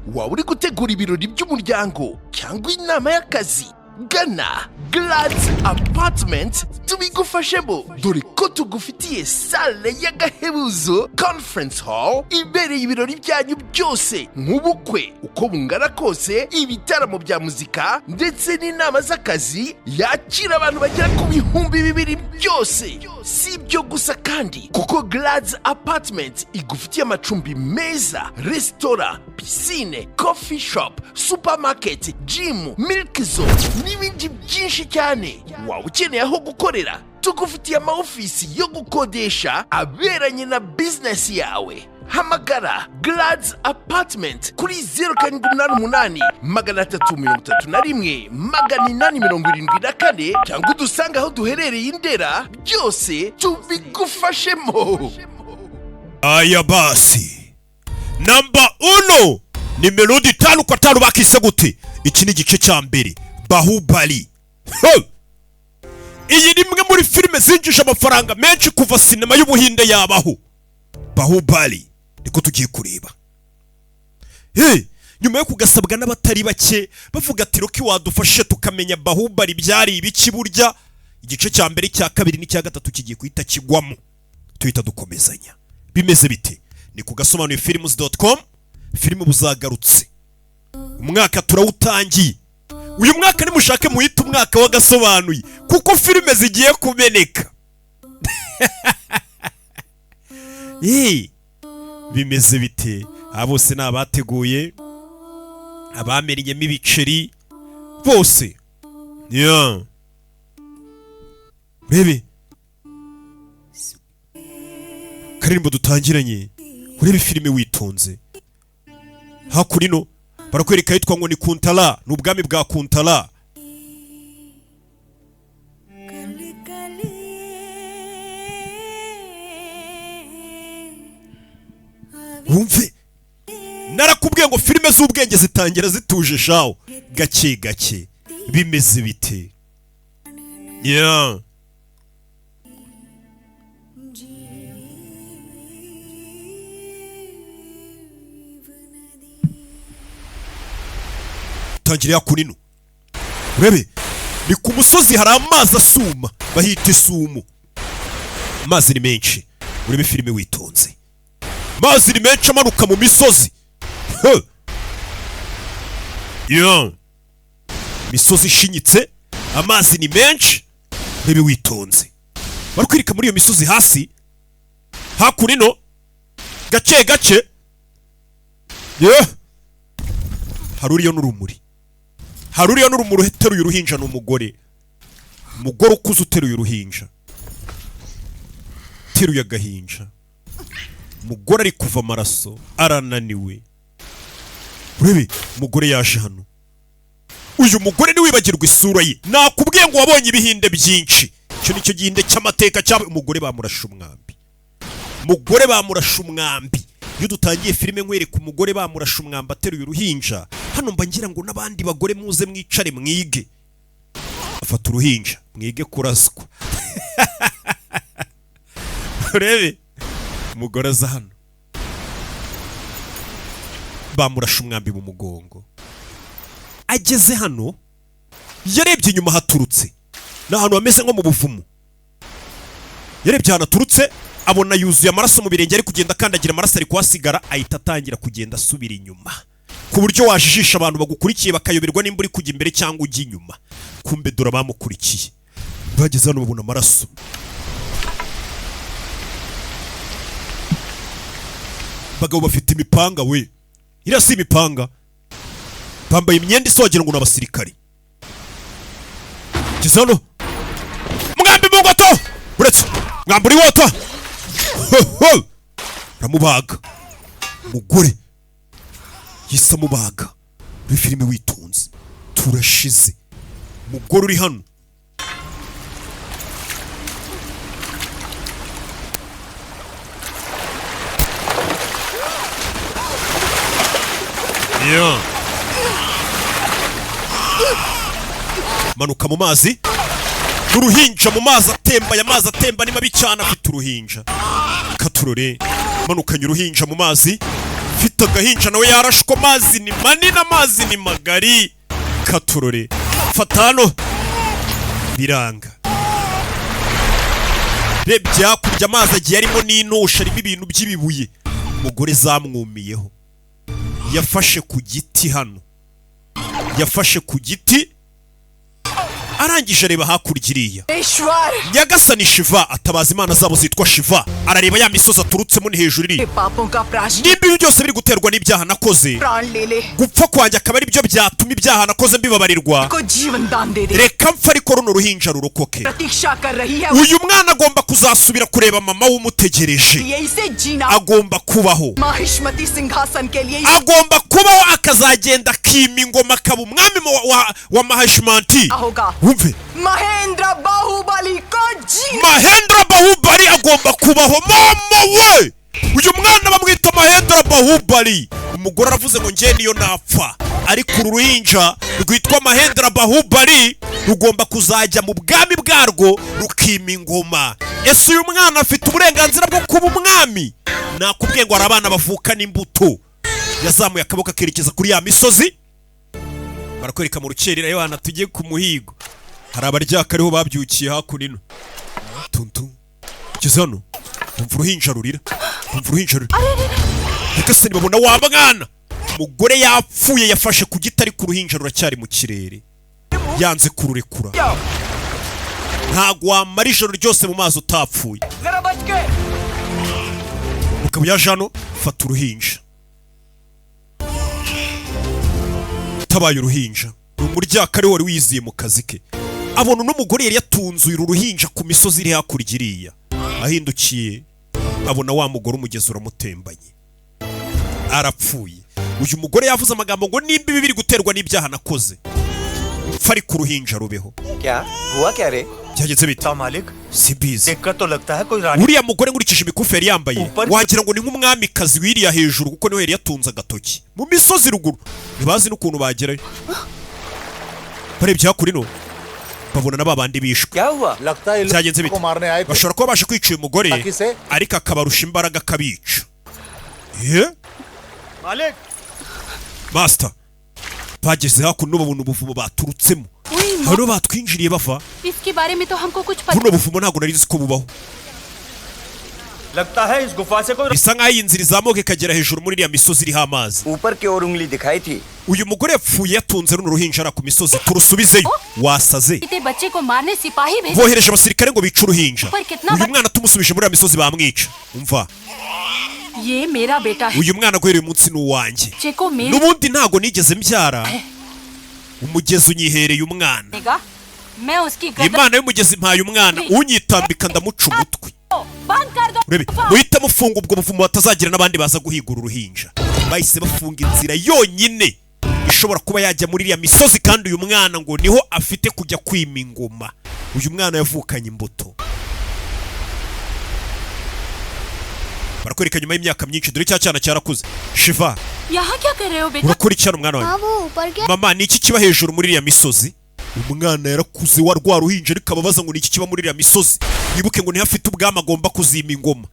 Waba uri gutegura ibirori by'umuryango cyangwa inama y'akazi, gana Glads Apartment tubigufashemo, dore ko tugufitiye salle y'agahebuzo, conference hall ibereye ibirori byanyu byose, nk'ubukwe uko bungana kose, ibitaramo bya muzika ndetse n'inama z'akazi, yakira abantu bagera ku 2000 byose. Si ibyo gusa kandi, kuko Glads Apartment igufitiye amacumbi meza, resitora, piscine, coffee shop, supermarket, gym, milk zone n'ibindi byinshi cyane. Waba ukeneye aho gukorera, tugufitiye ama ofisi yo gukodesha aberanye na bizinesi yawe. Hamagara Glads Apartment kuri 0788 331 874, cyangwa udusange aho duherereye i Ndera, byose tubigufashemo. Aya basi, namba uno ni Melody 5 kwa 5. Bakise gute? Iki ni igice cya mbere, Bahubali. Ho! Iyi ni imwe muri filime zinjije amafaranga menshi kuva sinema y'Ubuhinde yabaho. Bahubali niko tugiye kureba. Hey, nyuma yo kugasabwa n'abatari bake bavuga ati: "Rocky, wadufashe tukamenya Bahubali byari ibiki burya?" Igice cya mbere, cya kabiri n'icya gatatu kigiye guhita kigwamo, tuhita dukomezanya. Bimeze bite? Ni ku gasobanuye films.com. Filime buzagarutse, umwaka turawutangiye. Uyu mwaka nimushake muhite umwaka w'agasobanuye, kuko filime zigiye kumeneka. Eh, bimeze bite? Aba bose ni abateguye, abamennyemo ibiceri bose. Yeah. Urebe karirimbo dutangiranye, urebe filime witonze. Hakurino barakwereka ahitwa ngo ni Kuntala, ni ubwami bwa Kuntala. Wumve, narakubwiye ngo filime z'ubwenge zitangira zituje shawo, gake gake. Bimeze bite? Yeah. Tangira yakunino, urebe ni ku musozi, hari amazi asuma, bahita isumo. Amazi ni menshi. Urebe filime witonze, amazi ni menshi amanuka mu misozi. Huh. Yeah. Imisozi ishinyitse, amazi ni menshi. Urebe witonze, bari muri iyo misozi hasi hakurino, gake gake. Yeah. Hari uriyo n'urumuri, hari uriyo n'urumuri uteruye uruhinja. Ni umugore, umugore ukuze uteruye uruhinja, uteruye agahinja. Umugore ari kuva amaraso, arananiwe. Urebe umugore yaje hano. Uyu mugore ntiwibagirwe isura ye, nakubwiye ngo wabonye ibihinde byinshi, icyo nicyo gihinde cy'amateka cyaba. Umugore bamurashe umwambi, umugore bamurashe umwambi. Iyo dutangiye filime nkwereka umugore bamurashe umwambi ateruye uruhinja hano, mba ngira ngo n'abandi bagore muze mwicare mwige. Afata uruhinja, mwige kuraswa. Urebe umugore aza hano, bamurashe umwambi mu mugongo. Ageze hano yarebye inyuma haturutse, ni ahantu hameze nko mu buvumo. Yarebye ahantu aturutse, abona yuzuye amaraso mu birenge, ari kugenda akandagira amaraso ari kuhasigara. Ahita atangira kugenda asubira inyuma, ku buryo wajijisha abantu bagukurikiye bakayoberwa nimba uri kujya imbere cyangwa ujya inyuma. Kumbe dore abamukurikiye bageze hano babona amaraso. Abagabo bafite imipanga we, iriya si imipanga, bambaye imyenda isa wagira ngo ni abasirikari. Geze hano, mwambi mu ngoto, uretse mwambi uri wota aramubaga. Umugore yise amubaga. Muri filime witonze, turashize. Umugore uri hano Yeah. Manuka mu mazi n'uruhinja, mu mazi atemba. Aya mazi atemba ni mabi cyane. Afite uruhinja, katurore. Manukanye uruhinja mu mazi. Ufite agahinja nawe yarashwe. Amazi ni manini, amazi ni magari. Katurore, fata hano, biranga. Rebye hakurya, amazi agiye arimo n'intusha, arimo ibintu by'ibibuye. Umugore zamwumiyeho, yafashe ku giti hano, yafashe ku giti, arangije areba hakurya iriya. Ishwar Nyagasani Shiva, atabaza imana zabo zitwa Shiva. Arareba ya misozi aturutsemo, ni hejuru iri. पापों का प्रायश्चित Nimba ibi byose biri guterwa n'ibyaha nakoze, प्राण ले ले gupfa kwanjye akaba ari byo byatuma ibyaha nakoze mbibabarirwa, को जीवन दान दे दे। reka mpfa, ariko runo ruhinja rurokoke. प्रतीक्षा कर रही है। Uyu mwana agomba kuzasubira kureba mama w'umutegereje. ये इसे जीना Agomba kubaho. Mahishmati सिंहासन के लिए Agomba kubaho, akazagenda akima ingoma, akaba umwami wa Mahashimanti. होगा। Wumve. Mahendra Baahubali को जीना Mahendra Bahubali agomba kubaho. Mama we, uyu mwana bamwita Mahendra Bahubali. Umugore aravuze ngo njye niyo napfa, ariko uru ruhinja rwitwa Mahendra Bahubali rugomba kuzajya mu bwami bwarwo, rukima ingoma. Ese uyu mwana afite uburenganzira bwo kuba umwami? Nakubwiye ngo hari abana bavukana imbuto. Yazamuye akaboko akerekeza kuri ya misozi. Barakwereka mu rukerera, Yohana, tujye ku muhigo. Hari abaryaka ariho babyukiye hakuno ino. Tuntu ugeze hano, umva uruhinja rurira, umva uruhinja rurira. Reka se nibabona wa mwana. Umugore yapfuye, yafashe ku giti, ariko uruhinja ruracyari mu kirere, yanze kururekura. Ntabwo wamara ijoro ryose mu mazi utapfuye. जरा बच के Umugabo yaje hano, fata uruhinja. Tabaye uruhinja. Ni umuryakare wari wiziye mu kazi ke, abona uno mugore yari yatunze uru ruhinja ku misozi iri hakurya iriya. Ahindukiye abona wa mugore, umugezi uramutembanye, arapfuye. Uyu mugore yavuze amagambo ngo nimba ibi biri guterwa n'ibyaha nakoze, mpfa, ariko uruhinja rubeho. क्या हुआ क्या रे? Byagenze bite? मालिक, Simbizi. देखकर तो लगता है कोई रानी Uriya mugore, nkurikije imikufi yari yambaye, Upar- wagira ngo ni nk'umwamikazi wiriya hejuru, kuko niwe yari yatunze agatoki mu misozi ruguru. Ntibazi n'ukuntu bagerayo. Barebye hakurino, babona na ba bandi bishwe. क्या हुआ? लगता है इन Byagenze लोगों bite? को मारने आए थे। Bashobora kuba baje kwica uyu mugore, Baki se? ariko akabarusha imbaraga, akabica. Ye? मालिक। Master, bageze hakuno babona ubuvumo baturutsemo. Hano batwinjiriye bava. इसके बारे में तो हमको कुछ पता Buno buvumo ntabwo nari nzi ko bubaho. लगता है इस गुफा से कोई Bisa nk'aho iyi nzira izamuka ikagera hejuru muri iriya misozi iriho amazi. ऊपर की ओर उंगली दिखाई थी। Uyu mugore yapfuye yatunze runo ruhinja ari ku misozi, turusubizeyo. Wasaze? थे बच्चे को मारने सिपाही भेज Bohereje abasirikare ngo bice uruhinja. Uyu mwana tumusubije muri iriya misozi bamwica. Umva. ये मेरा बेटा है। Uyu mwana guhera uyu munsi ni uwanjye. बच्चे को मेरे N'ubundi ntago nigeze mbyara, umugezi unyihereye umwana. देगा। मैं उसकी गर्दन Imana y'umugezi impaye umwana, unyitambika ndamuca umutwe. बंद कर दो। Urebe, muhite mufunga ubwo buvumo, batazagira n'abandi baza guhiga uru ruhinja. Bahise bafunga inzira yonyine ishobora kuba yajya muri iriya misozi, kandi uyu mwana ngo niho afite kujya kwima ingoma. Uyu mwana yavukanye imbuto. Barakwereka nyuma y'imyaka myinshi, dore cya cyana cyarakuze. Shiva, यहाँ क्या कर रहे हो बेटा? urakora icyana mwana wanjye? हाँ, वो ऊपर क्या? Mama, ni iki kiba hejuru muri iriya misozi? Umwana yarakuze wa rwa ruhinja, ariko ababaza ngo ni iki kiba muri iriya misozi. Wibuke ngo niho afite ubwami, agomba kuzima ingoma,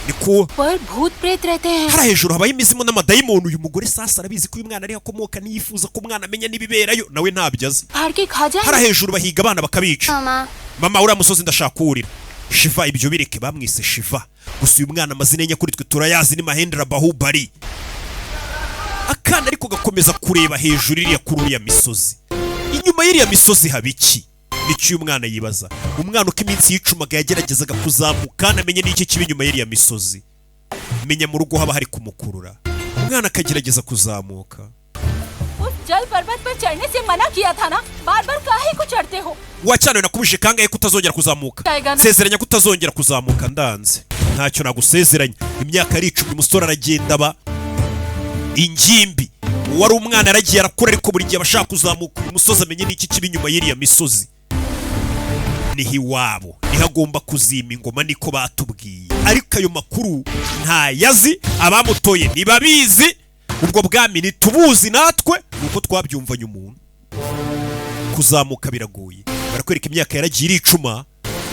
ni ku पर भूत प्रेत रहते हैं। Hariya hejuru habaho imizimu n'amadayimoni. Uyu mugore sasa arabizi ko uyu mwana ariho akomoka, ntiyifuza ko umwana amenya n'ibiberayo, nawe ntabyo azi. फाड़ के खा जाए। Hariya hejuru bahiga abana bakabica. Mama. Mama, uriya musozi ndashaka kuwurira. Shiva, ibyo bireke. Bamwise Shiva gusa, uyu mwana amazina ye nyakuri twe turayazi, ni Mahendra Bahubali. Akana ariko gakomeza kureba hejuru iriya kuri uriya misozi. Inyuma y'iriya misozi haba iki? Nicyo uyu mwana yibaza. Umwana uko iminsi yicumaga yageragezaga kuzamuka, anamenye n'iki kiba inyuma y'iriya misozi. Menya mu rugo haba hari kumukurura, umwana akagerageza kuzamuka. उस जल पर्वत पर चढ़ने से मना किया था ना, बार बार काहे को चढ़ते हो? Wacyane, nakubujije kangahe kutazongera kuzamuka? Tayigana. Sezeranya kutazongera kuzamuka. Ndanze, ntacyo nagusezeranya. Imyaka aricuma, umusore aragenda aba ingimbi. Uwari umwana yaragiye arakura, ariko buri gihe aba ashaka kuzamuka uyu musozi, amenye n'iki kiba inyuma y'iriya misozi. Niho iwabo, niho agomba kuzima ingoma, niko batubwiye, ariko ayo makuru ntayazi. Abamutoye ntibabizi, ubwo bwami ntitubuzi natwe, ni uko twabyumvanye umuntu. Kuzamuka biragoye. Barakwereka imyaka yaragiye iricuma,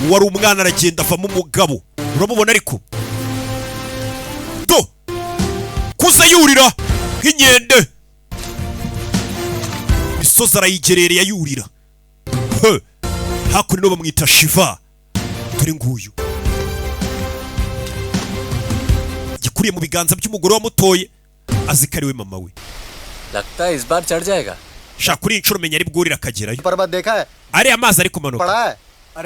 uwari umwana aragenda avamo umugabo, uramubona. Ariko do kuza Komeza yurira nk'inkende, imisozi arayigerereye ayurira. He! Hakuno bamwita Shiva, dore nguyu gikuriye mu biganza by'umugore wamutoye, azi ko ari we mama we. लगता है इस बार चढ़ जाएगा। Shaka kuri iyi nshuro menya ari bwurire akagerayo. पर्वत देखा है? Ariya mazi ari kumanuka पढ़ा है?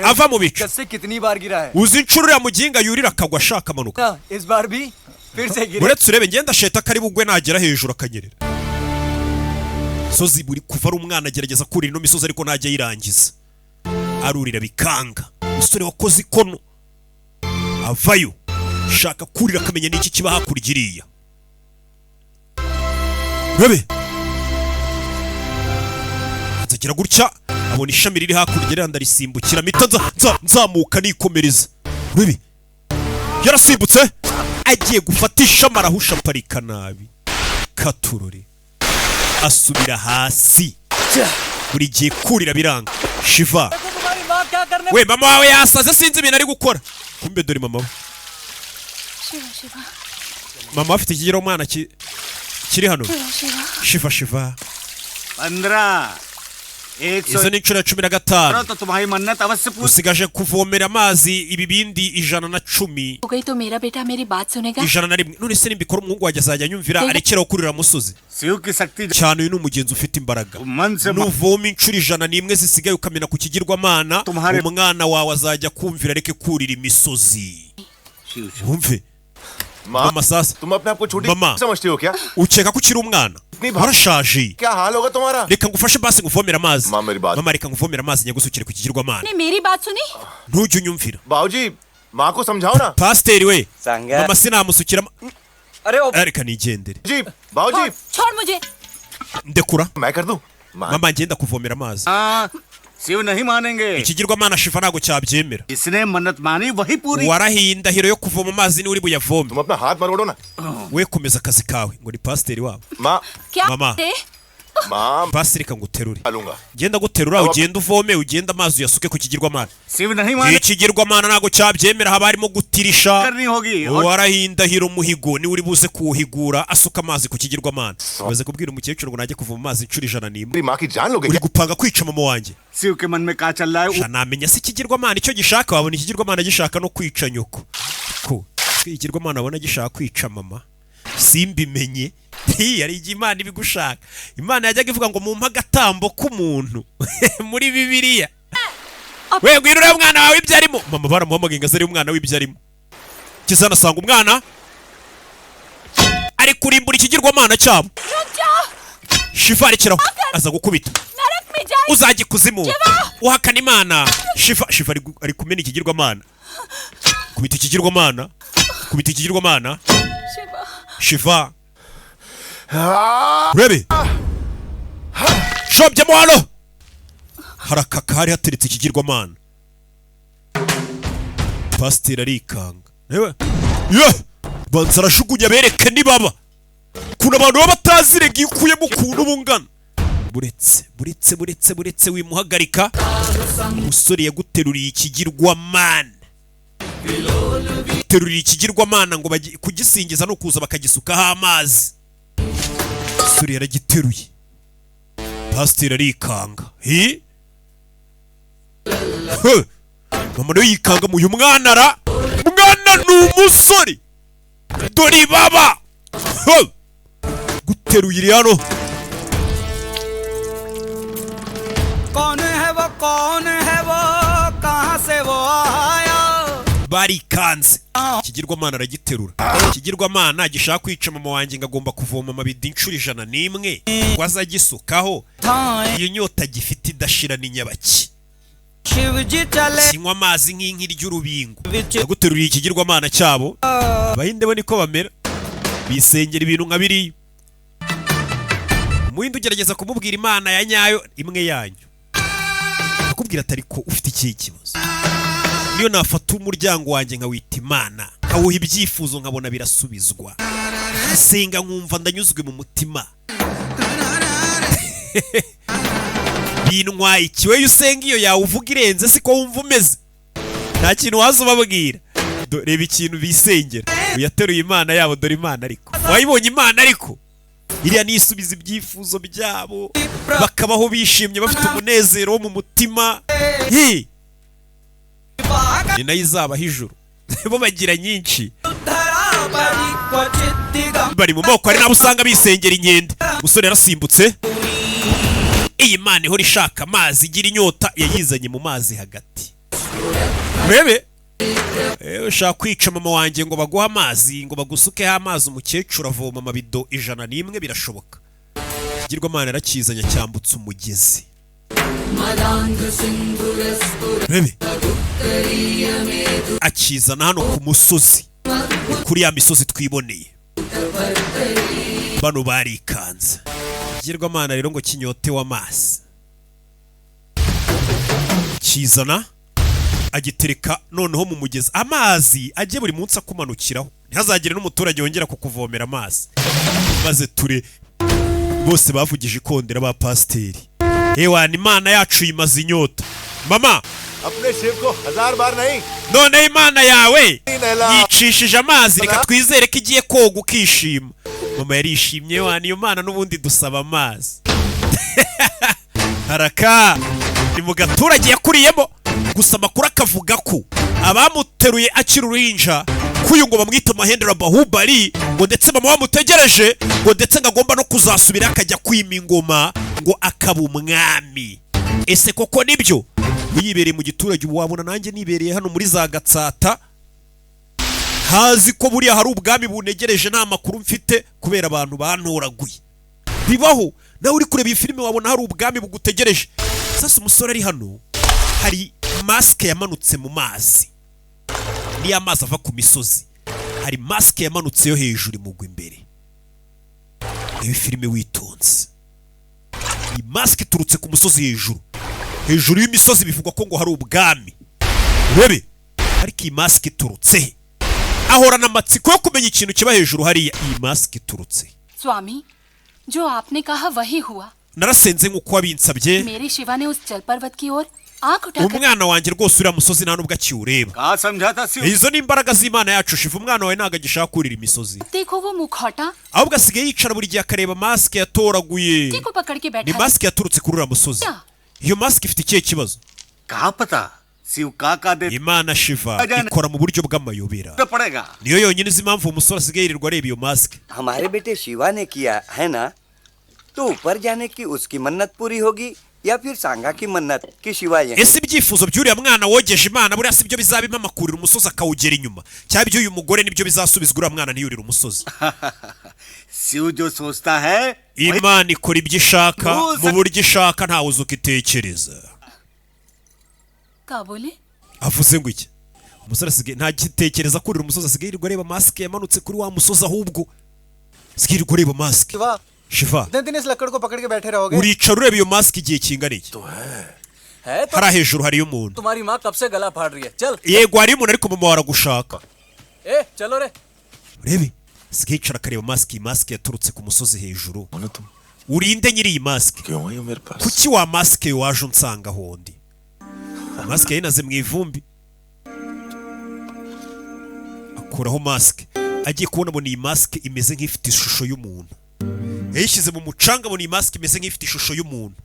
ava mu bicu. से कितनी बार गिरा है? Uzi inshuro uriya muginga yurira akagwa ashaka amanuka? ना, इस बार भी फिर से गिरे। Uretse urebe, ngenda sheta ko ari bugwe nagera hejuru akanyerera. Misozi buri kuva ari umwana agerageza kurira ino misozi, ariko ntajya ayirangiza, arurira bikanga. Umusore wakoze ikono avayo shaka kurira akamenya n'iki kiba hakurya iriya. Rebe, nzagira gutya abona ishami riri hakurya iriya, ndarisimbukira mpita nzamuka nikomereza. Rebe, yarasimbutse agiye gufata ishami, arahusha aparika nabi katurore, asubira hasi. Buri gihe kurira biranga. Shiva तुम्हारी माँ क्या करने we, mama wawe yasaze, sinzi ibintu ari gukora. Kumbe dore mama we. Shiva Shiva. Mama afite ikigero umwana kiri hano. Shiva Shiva. Shiva Shiva. 15 एक सौ Izo ni inshuro ya 15. तो तुम्हारी मन्नत अवश्य पूरी Usigaje kuvomera amazi ibibindi 110. हो गई तो मेरा बेटा मेरी बात सुनेगा? 101. None se nimbikora umuhungu wanjye azajya anyumvira, arekeraho kurira musozi? Shiv की शक्ति Cyane, uyu ni umugenzi ufite imbaraga. मन से Nuvoma inshuro 101 zisigaye ukamena ku kigirwamana, Tumhare- umwana wawe azajya kumvira areke kurira imisozi. Shiv Shiv. Wumve. माँ, mama sasa. तुम अपने आप को छोटी मामा। समझती हो क्या? Ukeka ko ukiri umwana? Warashaje. क्या हाल होगा तुम्हारा? Reka ngufashe basi nguvomere amazi. Mama, iri bazi. Mama, reka nguvomere amazi nyagusukire ku kigirwamana. ने मेरी बात सुनी? Ntujye unyumvira. बाबूजी, माँ को समझाओ ना। Pasiteri we. Sanga. Mama sinamusukira अरे ओ reka nigendere. जी बाबूजी। छोड़ मुझे। Ndekura. मैं कर दूं माँ? Mama, ngenda kuvomera amazi. हाँ, शिव नहीं मानेंगे। Ikigirwamana Shiva ntabwo cyabyemera. जिसने मन्नत मानी वही पूरी। Warahiye indahiro yo kuvoma amazi niwe uri buyavome. तुम अपना हाथ मरोड़ो ना। We komeza akazi kawe, ngo ni pasiteri wabo. माँ। क्या मामा। रे? माँ, Pasiteri, reka nguterure. डालूंगा। Genda guterura, ugenda uvome, ugenda amazi uyasuke ku kigirwamana. Shiv नहीं माने। Ikigirwamana ntabwo cyabyemera, haba harimo gutirisha. करनी होगी और Warahiye indahiro, umuhigo niwe uri buze kuwuhigura asuka amazi ku kigirwamana. Umaze kubwira umukecuru ngo najye kuvoma amazi inshuro 101. मेरी माँ की जान लोगे Uri क्या? gupanga kwica mama wanjye. Shiv के मन में क्या चल रहा है? Sha, namenya se ikigirwamana icyo gishaka? Wabona ikigirwamana gishaka no kwica nyoko, ko ikigirwamana abona gishaka kwica mama simbimenye. Hi, hari igihe Imana ibigushaka. Imana yajyaga ivuga ngo mumpe agatambo k'umuntu muri Bibiliya. We, ngwino urebe umwana wawe ibyo arimo. Mama baramuhamagaye ngo aze arebe umwana w'ibyo arimo. Kizana asanga umwana ari kurimbura ikigirwamana cyabo. Shiva arekeraho, aza gukubita. नरक में जाए। Uzajya ikuzimu uhakana Imana. Shiva, Shiva ari kumena ikigirwamana, kubita ikigirwamana, kubita ikigirwamana. Shiva. Shiva, urebe shobyemo hano harakaka, hari hateretse ikigirwamana. Pasiteri arikanga. Yewe ye, banza arajugunya bereke nibaba ukuntu abantu baba batazi rega iyo ukuyemo ukuntu bungana. Buretse, buretse, buretse, buretse, wimuhagarika. Umusore yaguteruriye ikigirwamana, teruriye ikigirwamana ngo kugisingiza no kuza bakagisukaho amazi. Umusore yaragiteruye, pasiteri arikanga. Hi. He! Mama nawe yikanga mu uyu mwana ra mwana ni umusore, dore ibaba. He! Guteruye iri hano. कौन है वो, कौन है वो, कहाँ से वो आया? Barikanze, ikigirwamana aragiterura. Ikigirwamana gishaka kwica mama wanjye ngo agomba kuvoma amabido inshuro 101 ngo azagisukaho. Iyo nyota gifite idashira ni nyabaki? Shiv जी चले। Kinywa amazi nk'inka ry'urubingo. Yaguteruriye ikigirwamana cyabo. Abahinde bo niko bamera, bisengera ibintu nka biriya. Umuhinde ugerageza kumubwira Imana ya nyayo imwe yanyu, akubwira ati ariko ufite ikihe kibazo? Niyo nafata umuryango wanjye nkawita Imana, nkawuha ibyifuzo nkabona birasubizwa, nkasenga nkumva ndanyuzwe mu mutima, bintwaye iki? Weyo usenga iyo yawe uvuga irenze, siko wumva umeze? Nta kintu waza ubabwira. Reba ikintu bisengera. Uyateruye imana yabo, dore imana ariko wayibonye imana ariko iriya nisubiza ibyifuzo byabo, bakabaho bishimye bafite umunezero wo mu mutima. Hi! Ni nayo izabaho ijuru. Bo bagira nyinshi, bari mu moko. Hari n'abo usanga bisengera inkende. Umusore yarasimbutse. Iyi mana ihora ishaka amazi, igira inyota, yayizanye mu mazi hagati. Urebe, ushaka kwica mama wanjye ngo baguhe amazi, ngo bagusukeho amazi. Umukecuru avoma amabido 101, birashoboka. Ikigirwamana yarakizanye, cyambutse umugezi. Urebe, akizana hano ku musozi, ni kuri ya misozi twiboneye. Bano barikanze. Ikigirwamana rero ngo kinyotewe amazi, kizana agitereka noneho mu mugezi. Amazi ajye buri munsi akumanukiraho, ntihazagire n'umuturage wongera kukuvomera amazi. Maze ture bose bavugije ikondera ba pasiteri: "Ewana, imana yacu yimaze inyota mama." अपने शिव को हजार बार नहीं Noneho imana yawe Nela. yicishije amazi, reka twizere ko igiye koga ukishima. Mama yarishimye: "Wana, iyo mana n'ubundi dusaba amazi." Haraka ni mu gaturage yakuriyemo. Gusa amakuru akavuga ko abamuteruye akiri uruhinja, k'uyu ngo bamwite Mahendra Bahubali, ngo ndetse mama bamutegereje, ngo ndetse ngo agomba no kuzasubira akajya kwima ingoma, ngo akaba umwami. Ese koko nibyo? Yibereye mu giturage, ubu wabona nanjye nibereye hano muri za Gatsata, hazi ko buriya hari ubwami bunegereje, nta makuru mfite kubera abantu bantoraguye. Bibaho. Nawe uri kureba iyi filime wabona hari ubwami bugutegereje. Sasa umusore ari hano, hari masike yamanutse mu mazi. Niyo amazi ava ku misozi, hari masike yamanutse yo hejuru imugwa imbere. Reba filime witonze. Iyi masike iturutse ku musozi hejuru, hejuru y'imisozi bivugwa ko ngo hari ubwami. Urebe, ariko iyi masike iturutse he? Ahorana amatsiko yo kumenya ikintu kiba hejuru hariya. Iyi masike iturutse he? स्वामी, जो आपने कहा वही हुआ। Narasenze nk'uko wabinsabye. मेरे शिवा ने उस जल पर्वत की ओर आंख उठाकर Umwana wanjye rwose uriya musozi nta nubwo akiwureba. कहा समझा था Shiv Izo ni imbaraga z'imana yacu Shiva. Umwana wawe ntabwo agishaka kurira imisozi, देखो, वो मुखौटा ahubwo asigaye yicara buri gihe akareba masike yatoraguye. को पकड़ के Ni बैठा है। masike yaturutse kuri uriya musozi. Iyo masike ifite ikihe kibazo? कहा पता शिव का का दे Imana Shiva ikora mu buryo bw'amayobera. पड़ेगा। Niyo yonyine izi impamvu uwo musore asigaye yirirwa areba iyo masike. हमारे बेटे शिवा ने किया है ना, तो ऊपर जाने की उसकी मन्नत पूरी होगी या फिर सांगा की मन्नत कि शिवा यहीं Ese ibyifuzo by'uriya mwana wogeje imana buriya si byo bizaba impamakurira umusozi akawugera inyuma, cyangwa iby'uyu mugore nibyo bizasubizwa uriya mwana ntiyurire umusozi? Shiv जो सोचता है Imana ikora ibyo ishaka mu buryo ishaka, ntawe uzi uko itekereza. का बोले? Avuze ngo iki? Umusore asigaye ntagitekereza kurira umusozi, asigaye yirirwa areba masike yamanutse kuri wa musozi. Ahubwo asigaye yirirwa areba masike. Shiva, Shiva, कितने दिन इस लकड़ को पकड़ के बैठे रहोगे? Uricara ureba iyo masike igihe kingana iki? है तो Hariya hejuru hariyo umuntu. तुम्हारी माँ कब से गला फाड़ रही है, चल। Yego, hariyo umuntu, ariko mama waragushaka. ए चलो रे। Urebe, asigaye yicara akareba masike. Iyi masike yaturutse ku musozi hejuru. Urinde nyiri iyi masike? क्यों आई हो मेरे पास? Kuki wa masike waje unsanga hondi? Masike yayinaze mu ivumbi, akuraho masike. Agiye kubona abona iyi masike imeze nk'ifite ishusho y'umuntu. Yayishyize mu mucanga, abona iyi masike imeze nk'ifite ishusho y'umuntu.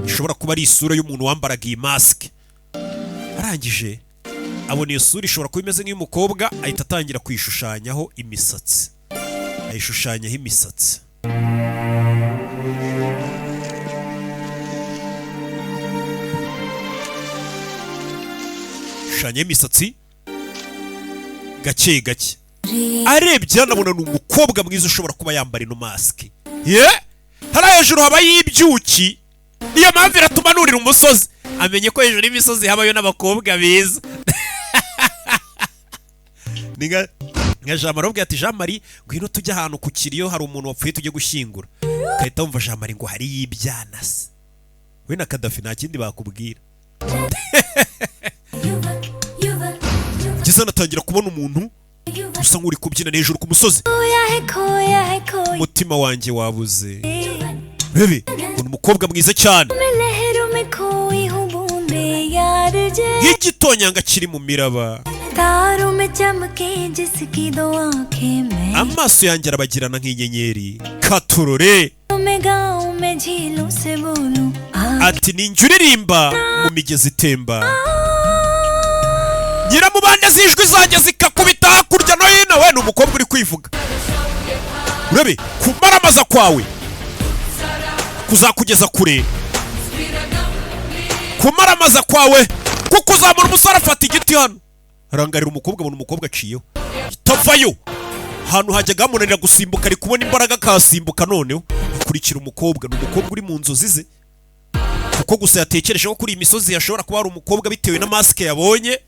Ishobora kuba ari isura y'umuntu wambaraga iyi masike. Arangije abona iyo sura ishobora kuba imeze nk'iy'umukobwa, ahita atangira kuyishushanyaho imisatsi. Ayishushanyaho imisatsi, shushanyaho imisatsi gake gake. Arebye anabona ni umukobwa mwiza ushobora kuba yambara ino masike ye. Hariya hejuru habayo ibyuki, niyo mpamvu iratuma nurira umusozi. Amenye ko hejuru y'imisozi habayo n'abakobwa beza. Ni nka Jean Marie ubwira ati: "Jean Marie, ngwino tujye ahantu ku kiriyo, hari umuntu wapfuye tujye gushyingura." Ugahita wumva Jean Marie ngo hariyo ibyana se. We na Kadafi nta kindi bakubwira. Ngeze anatangira kubona umuntu usa nk'uri kubyina hejuru ku musozi. खोया है खोया। Umutima wanjye wabuze bebe, ubona umukobwa mwiza cyane. मैं लहरों में खोई हूँ बूंदे यार गरजे Nk'igitonyanga kiri mu miraba. तारों में चमके जिसकी दो आंखें मैं Amaso yanjye arabagirana nk'inyenyeri katurore. मैं गाँव में झीलों से बोलूं आ Ati ninjye uririmba mu migezi itemba, nyiramubande z'ijwi zanjye zikakubita hakurya no hino. We ni umukobwa uri kwivuga. Urebe kumaramaza kwawe kuzakugeza kure, kumaramaza kwawe kuko uzamura. Umusore afata igiti hano, arangarira umukobwa, abona umukobwa aciyeho itavayo. Ahantu hajyaga hamunanira gusimbuka ari kubona imbaraga akahasimbuka. Noneho akurikira umukobwa. Ni umukobwa uri mu nzozi ze, kuko gusa yatekereje ko kuri iyi misozi hashobora kuba hari umukobwa bitewe na masike yabonye.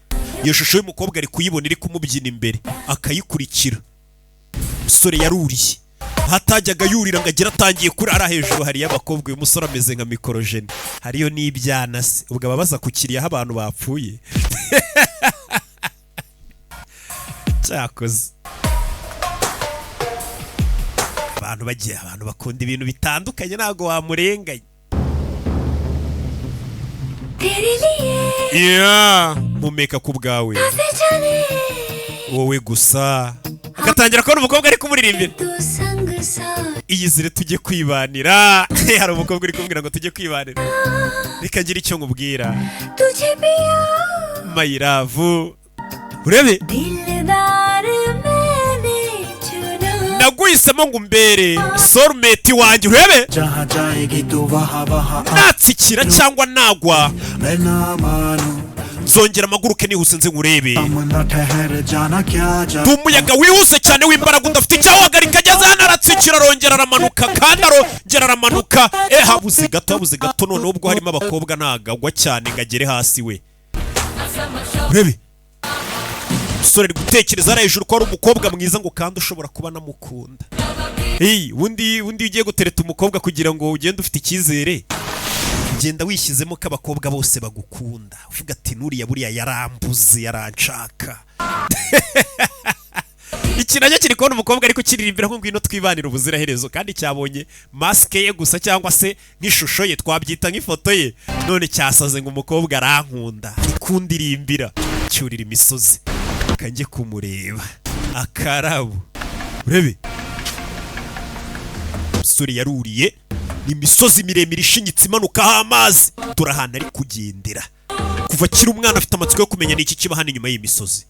Iyo shusho y'umukobwa ari kuyibona iri kumubyina imbere, akayikurikira. Umusore yaruriye hatajyaga yurira ngo agere atangiye kuri ari hejuru hariyo abakobwa. Uyu musore ameze nka mikorojene, hariyo n'ibyana se ubwo ababaza ku kiriya aho abantu bapfuye. Cyakoze abantu bagiye, abantu bakunda ibintu bitandukanye, ntabwo wamurenganya. तेरे लिए Yeah. Mpumeka ku bwawe, से जाने wowe gusa. Agatangira kubona umukobwa ari kumuririmbira. तू संग साथ Iyizire tujye kwibanira. Hari umukobwa uri kumubwira ngo tujye kwibanira. Reka ngire icyo nkubwira. तुझे पिया My love, urebe. दिलदार मैंने चुना Naguhisemo ngo umbere soulmate wanjye, urebe. जहाँ जाएगी तू वहाँ वहाँ Natsikira cyangwa nagwa, मैं ना मानूं nzongera amaguruke nihuse nze nkurebe. हम न ठहर जाना क्या जा Ndi umuyaga wihuse cyane w'imbaraga udafite icyawuhagarika. Ageze hano aratsikira, arongera aramanuka, kandi arongera aramanuka. E, habuze gato, habuze gato. Noneho ubwo harimo abakobwa ntagagwa cyane ngo agere hasi we. Urebe umusore ari gutekereza hariya hejuru ko ari umukobwa mwiza, ngo kandi ushobora kuba anamukunda. Hey, undi ugiye gutereta umukobwa, kugira ngo ugende ufite icyizere, genda wishyizemo ko abakobwa bose bagukunda, uvuga ati nuriya buriya yarambuze, yaranshaka. Iki nacyo kiri kubona umukobwa ariko kiririmbira ngo ngwino twibanire ubuziraherezo, kandi cyabonye masike ye gusa cyangwa se nk'ishusho ye, twabyita nk'ifoto ye. None cyasaze ngo umukobwa arankunda, ari kundirimbira. Cyurira imisozi kanjye kumureba akarabo. Urebe umusore yaruriye, ni imisozi miremire ishinyitse imanukaho amazi. Dore ahantu ari kugendera. Kuva akiri umwana afite amatsiko yo kumenya ni iki kiba hano inyuma y'iyi misozi.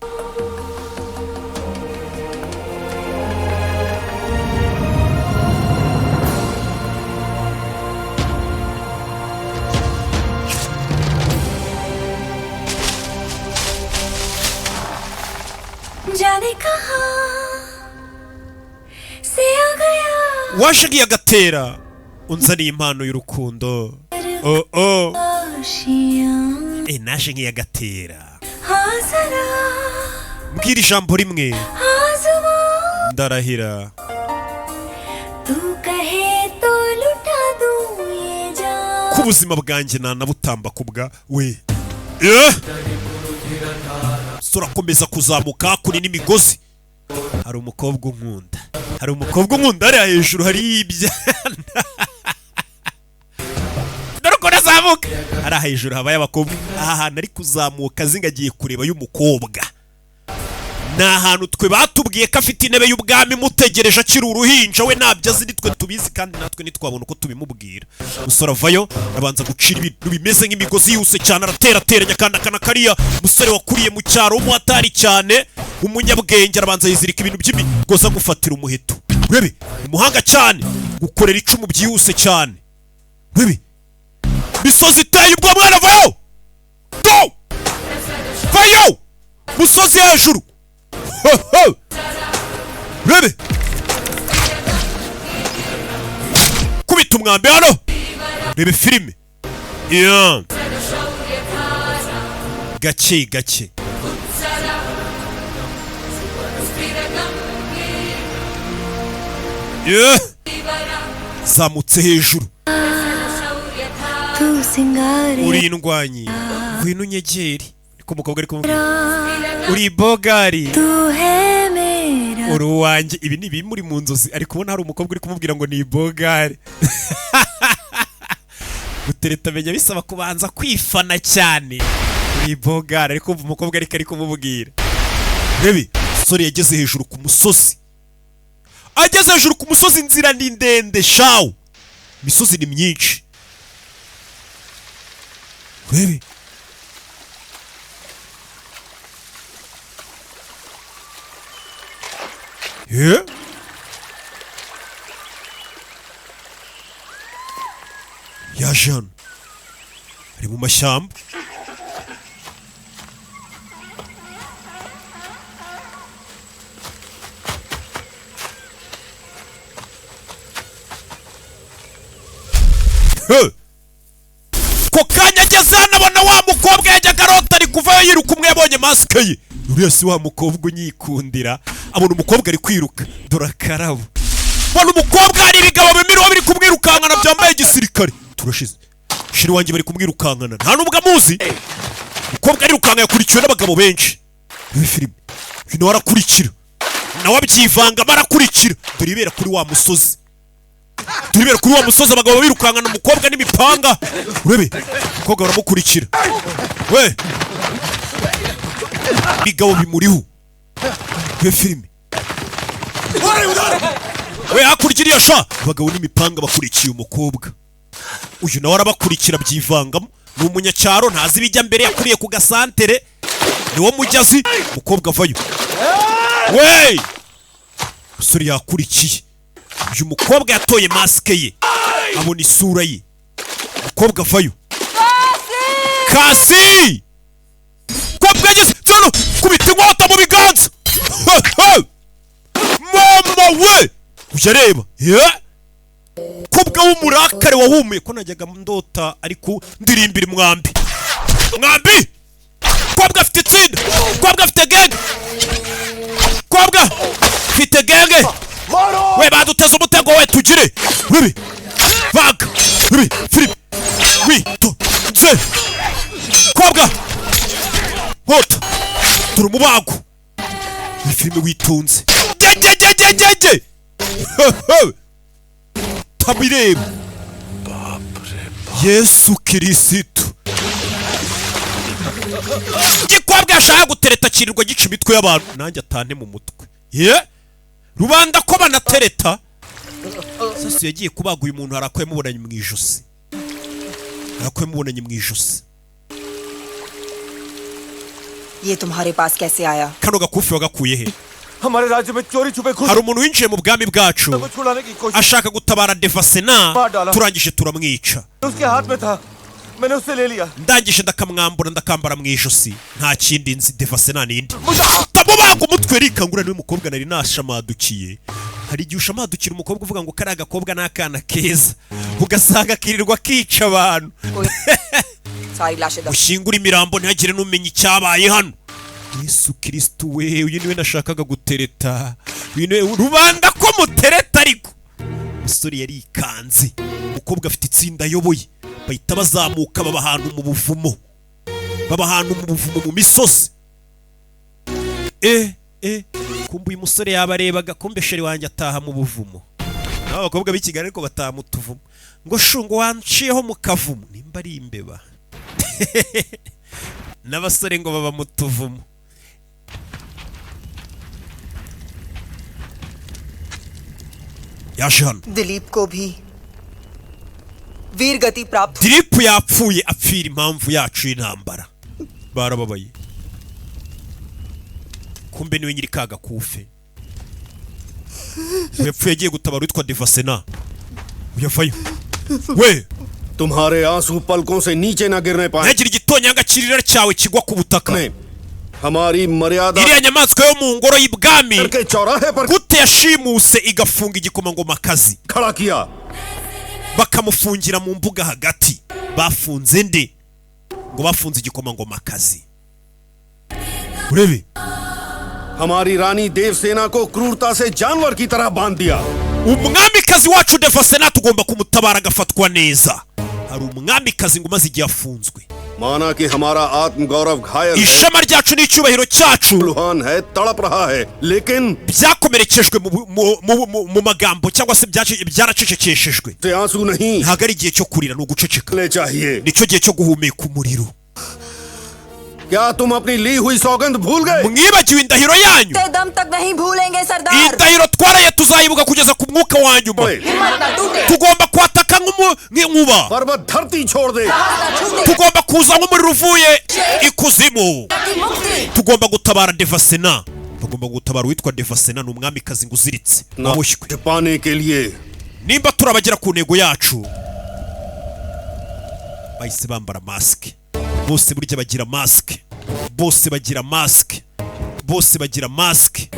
जाने कहाँ से आ गया Waje agatera unzaniye impano y'urukundo, oh oh. आशियाँ E, naje nk'iyagatera. हाँ जरा Mbwira ijambo rimwe. हाँ जुबां Ndarahira. तू कहे तो लुटा दूँ ये जान Ko ubuzima bwanjye nanabutamba ku bwa we. Eh! Umusore akomeza kuzamuka hakuno n'imigozi. Hari umukobwa unkunda, hari umukobwa unkunda hariya hejuru, hari ibyana. Dore ukuntu azamuka hariya hejuru habaye abakobwa. Aha hantu ari kuzamuka azinga agiye kureba y'umukobwa, ni ahantu twe batubwiye ko afite intebe y'ubwami imutegereje akiri uruhinja. We ntabyo azi, nitwe tubizi, kandi natwe ntitwabona uko tubimubwira. Umusore avayo, abanza gucira ibintu bimeze nk'imigozi yihuse cyane, araterateranya akanda akana kariya. Umusore wakuriye mu cyaro w'umuhatari cyane, umunyabwenge, arabanza yizirika ibintu by'imigozi, agufatira umuheto. Urebe umuhanga cyane gukorera icumu byihuse cyane. Urebe misozi iteye ubwo, mwana vayo do vayo musozi hejuru. Ho, ho! Urebe kubita umwambi hano. Rebe filime. Yeah. Gake gake. Yeah. Zamutse hejuru. तू सिंगार Uri indwanyi, ngwino unyegere, niko umukobwa ari kumubwira. Uri bogari. तू है मेरा Uri uwanjye. Ibi ni ibimuri mu nzozi, ari kubona hari umukobwa uri kumubwira ngo ni bogari. Gutereta menya bisaba kubanza kwifana cyane. Uri bogara, ariko umva umukobwa ariko ari kumubwira. Rebe, umusore yageze hejuru ku musozi. Ageze hejuru ku musozi, inzira ni ndende shawu, imisozi ni myinshi. Rebe, Eh? Yaje hano ari mu mashyamba. He! Ko kanya ageze hano abona wa mukobwa yajyaga arota ari kuvayo yiruka. Umwe yabonye masike ye, uriya si wa mukobwa unyikundira. Abona umukobwa ari kwiruka, dore akarabo. Mbona umukobwa, hari ibigabo bimiriho biri kumwirukankana byambaye igisirikare. Turashize, shiri wanjye, bari kumwirukankana nta nubwo amuzi. Umukobwa arirukanka, yakurikiwe n'abagabo benshi. Muri filime uyu nawe arakurikira, nawe abyivangamo arakurikira. Dore ibera kuri wa musozi, turibera kuri wa musozi, abagabo birukankana umukobwa n'imipanga. Urebe umukobwa baramukurikira we, ibigabo bimuriho. Iyo filime we, hakurya iriya sha, abagabo n'imipanga bakurikiye umukobwa. Uyu nawe arabakurikira abyivangamo, ni umunyacyaro ntazi ibijya mbere, yakuriye ku gasantere niwo mujya azi. Umukobwa avayo we, umusore yakurikiye. Uyu mukobwa yatoye masike ye, abona isura ye. Umukobwa avayo kasi kobwa yageze hano, kubita inkota mu biganza. Mama we, ujya areba ye kobwa w'umurakare wahumuye ko najyaga ndota, ariko ndirimbira umwambi mwambi. Kobwa afite itsinda, kobwa afite genge, kobwa afite genge we, baduteze umutego we, tugire bibi baga bibi filipe witonze. Kobwa nkota, turi umubago. Iyi filime witonze gegegegegege tabireba. Yesu Kirisitu, igikobwa yashaka gutereta kirirwa gica imitwe y'abantu, nanjye atane mu mutwe ye rubanda ko banatereta. Sasu yagiye kubaga uyu muntu, hari ako yamubonanye mu ijosi, hari ako yamubonanye mu ijosi. ये तुम्हारे पास कैसे आया? Kano gakufi wagakuye he? हमारे राज्य में चोरी छुपे घुस Hari umuntu winjiye mu bwami bwacu को छुड़ाने की कोशिश ashaka gutabara Devasena, turangije turamwica. उसके हाथ में था, मैंने उससे ले लिया। Ndangije ndakamwambura, ndakambara mu ijosi, nta kindi nzi. Devasena ninde? Tamubaga umutwe rikangura, niwe mukobwa nari nashamadukiye. Hari igihe ushamadukira umukobwa uvuga ngo kariya gakobwa ni akana keza, ugasanga kirirwa kica abantu. सारी लाशें दफन Ushyingure imirambo ntihagire n'umenya icyabaye hano. Yesu Kirisitu we, uyu niwe nashakaga gutereta, uyu niwe rubanda ko mutereta. Ariko umusore yarikanze, umukobwa afite itsinda ayoboye, bahita bazamuka baba ahantu mu buvumo, baba ahantu mu buvumo mu misozi. E e kumbe uyu musore yabarebaga, kumbe sheri wanjye ataha mu buvumo. Nabo abakobwa b'i Kigali ariko bataha mu tuvumo, ngo shungo wanciyeho mu kavumo nimba ari imbeba. N'abasore ngo baba mu tuvumo. Yaje hano. Dilip को भी वीर गति प्राप्त Diripu yapfuye, apfira impamvu yacu y'intambara, barababaye. Kumbe niwe nyiri ka gakufe yapfuye agiye gutabara witwa Devasena. Uyavayo we. तुम्हारे आंसू पलकों से नीचे ना गिरने पाए। Ntihagire igitonyanga cy'irira cyawe kigwa ku butaka. हमारी मर्यादा Iriya nyamaswa yo mu ngoro y'ibwami gute yashimuse igafunga igikomangomakazi, खड़ा किया, bakamufungira mu mbuga hagati? Bafunze nde? Ngo bafunze igikomangomakazi, urebe. हमारी रानी देवसेना को क्रूरता से जानवर की तरह बांध दिया। Umwamikazi wacu Devasena tugomba kumutabara agafatwa neza. Hari umwamikazi ngo umaze igihe afunzwe. माना कि हमारा आत्मगौरव घायल है, Ishema ryacu n'icyubahiro cyacu Luhan है, तड़प रहा है, लेकिन byakomerekejwe mu magambo cyangwa se byaracecekeshejwe. से आंसू नहीं Ntabwo ari igihe cyo kurira, ni uguceceka, ले चाहिए। nicyo gihe cyo guhumeka umuriro. क्या तुम अपनी ली हुई सौगंध भूल गए? Mwibagiwe indahiro yanyu? ते दम तक नहीं भूलेंगे सरदार। Indahiro twaraye tuzayibuka kugeza ku mwuka wa nyuma. हिम्मत न टूटे। Tugomba kwataka nk'inkuba. पर्वत धरती छोड़ दे। Tugomba kuza nk'umuriro uvuye ikuzimu. Tugomba gutabara Devasena, bagomba gutabara uwitwa Devasena, ni umwamikazi ngo uziritse waboshywe. पाने के लिए Nimba turabagera ku ntego yacu, bahise bambara masike bose. Burya bagira masike bose, bagira masike bose, bagira masike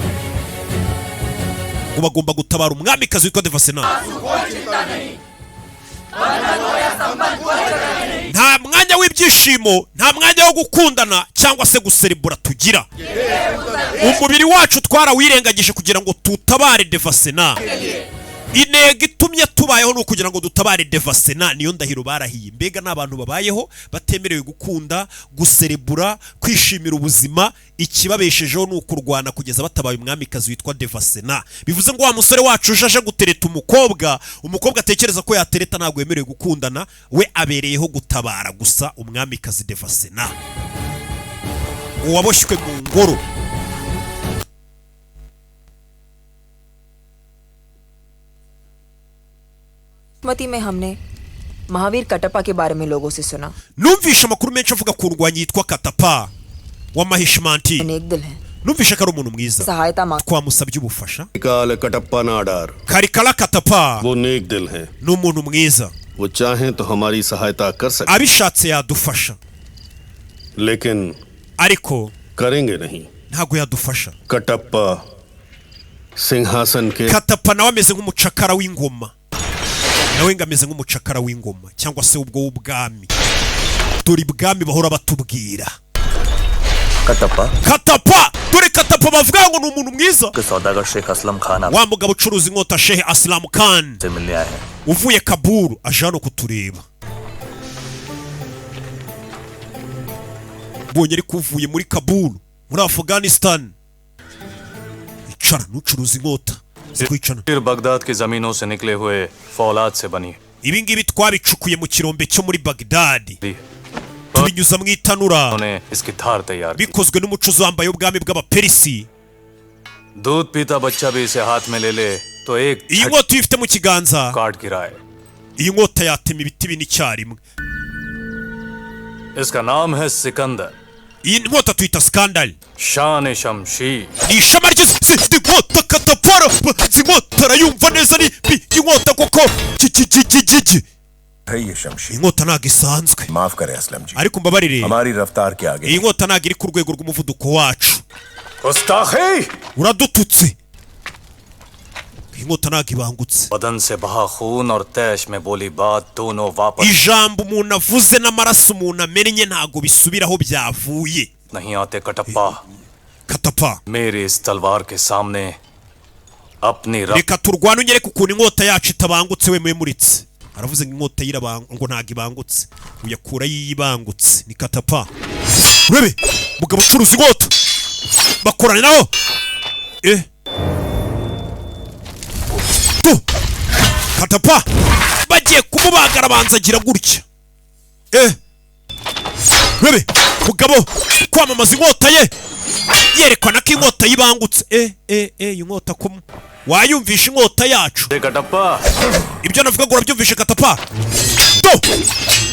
ngo bagomba gutabara umwamikazi witwa Devasena. Nta mwanya w'ibyishimo, nta mwanya wo gukundana cyangwa se guserebura tugira. Umubiri wacu twarawirengagije kugira ngo tutabare Devasena. Intego itumye tubayeho ni ukugira ngo dutabare Devasena, niyo ndahiro barahiye. Mbega ni abantu babayeho batemerewe gukunda, guserebura, kwishimira ubuzima. Ikibabeshejeho ni ukurwana kugeza batabaye umwamikazi witwa Devasena. Bivuze ngo wa musore wacu uje aje gutereta umukobwa, umukobwa atekereza ko yatereta, ntabwo yemerewe gukundana, we abereyeho gutabara gusa umwamikazi Devasena uwaboshywe mu ngoro. मती में हमने महावीर कटप्पा के बारे में लोगों से सुना। Numvishe amakuru menshi avuga ku ndwanyi yitwa Katapa wa Mahishmanti. नेक दिल है। Numvishe ko ari umuntu mwiza. सहायता मांग Twamusabye ubufasha. काल कटप्पा नाडार Karikara Katapa वो नेक दिल हैं। ni umuntu mwiza. वो चाहें तो हमारी सहायता कर सकते, Abishatse yadufasha, लेकिन ariko करेंगे नहीं। Ntabwo yadufasha. Kattappa सिंहासन के Katapa nawe ameze nk'umucakara w'ingoma, nawe ngo ameze nk'umucakara w'ingoma cyangwa se ubwo w'ubwami. Dore ibwami bahora batubwira. Kattappa. Katapa, dore Katapa bavuga ngo ni umuntu mwiza. के सौदागर शेख असलम Khan Wa mugabo ucuruza inkota Shehe Asilamu Khan आपसे मिलने आए हैं। uvuye Kaburu aje hano kutureba. Mbonye ariko uvuye muri Kaburu muri Afghanistan. Icara ntucuruza inkota zikwicana. फिर बगदाद की जमीनों से निकले हुए फौलाद से बनी Ibi ngibi twabicukuye mu kirombe cyo muri Bagdad, tubinyuza mu itanura, उन्होंने इसकी धार तैयार की। Bikozwe n'umucuzi wambaye ubwami bw'Abaperisi. दूध पीता बच्चा भी इसे हाथ में ले ले तो एक Iyi nkota iyo uyifite mu kiganza, काट गिराए। iyi nkota yatema ibiti bine icyarimwe. इसका नाम है Sikandar. Iyi nkota tuyita Skandal. शान शमशीर। Ni ishema ry'isi inkota Katapara izi nkota arayumva neza, ni inkota koko gigigigigi. है ये शमशीर। Inkota ntabwo isanzwe. माफ करें असलम जी, Ariko mbabarire, हमारी रफ्तार के आगे iyi nkota ntabwo iri ku rwego rw'umuvuduko wacu. गुस्ताखी। Uradututse, iyi nkota ntabwo ibangutse. बदन से बहा खून और तैश में बोली बात दोनों वापस Ijambo umuntu avuze n'amaraso umuntu amennye ntabwo bisubira aho byavuye. नहीं आते कटप्पा। Katapa, मेरी इस तलवार के सामने अपनी rough reka turwane unyereke ukuntu inkota yacu itabangutse. We muritse aravuze ngo inkota ye ngo ntabwo ibangutse, uyakura yiyibangutse. Ni Katapa, urebe mugabo ucuruza inkota bakorana naho eh tu Katapa bagiye kumubaga, arabanza agira gutya eh. Urebe mugabo kwamamaza inkota ye, yerekana ko inkota yibangutse eh eh eh. Inkota ko wayumvisha inkota yacu? Kattappa. Ibyo navuga ngo urabyumvishe Katapa? Do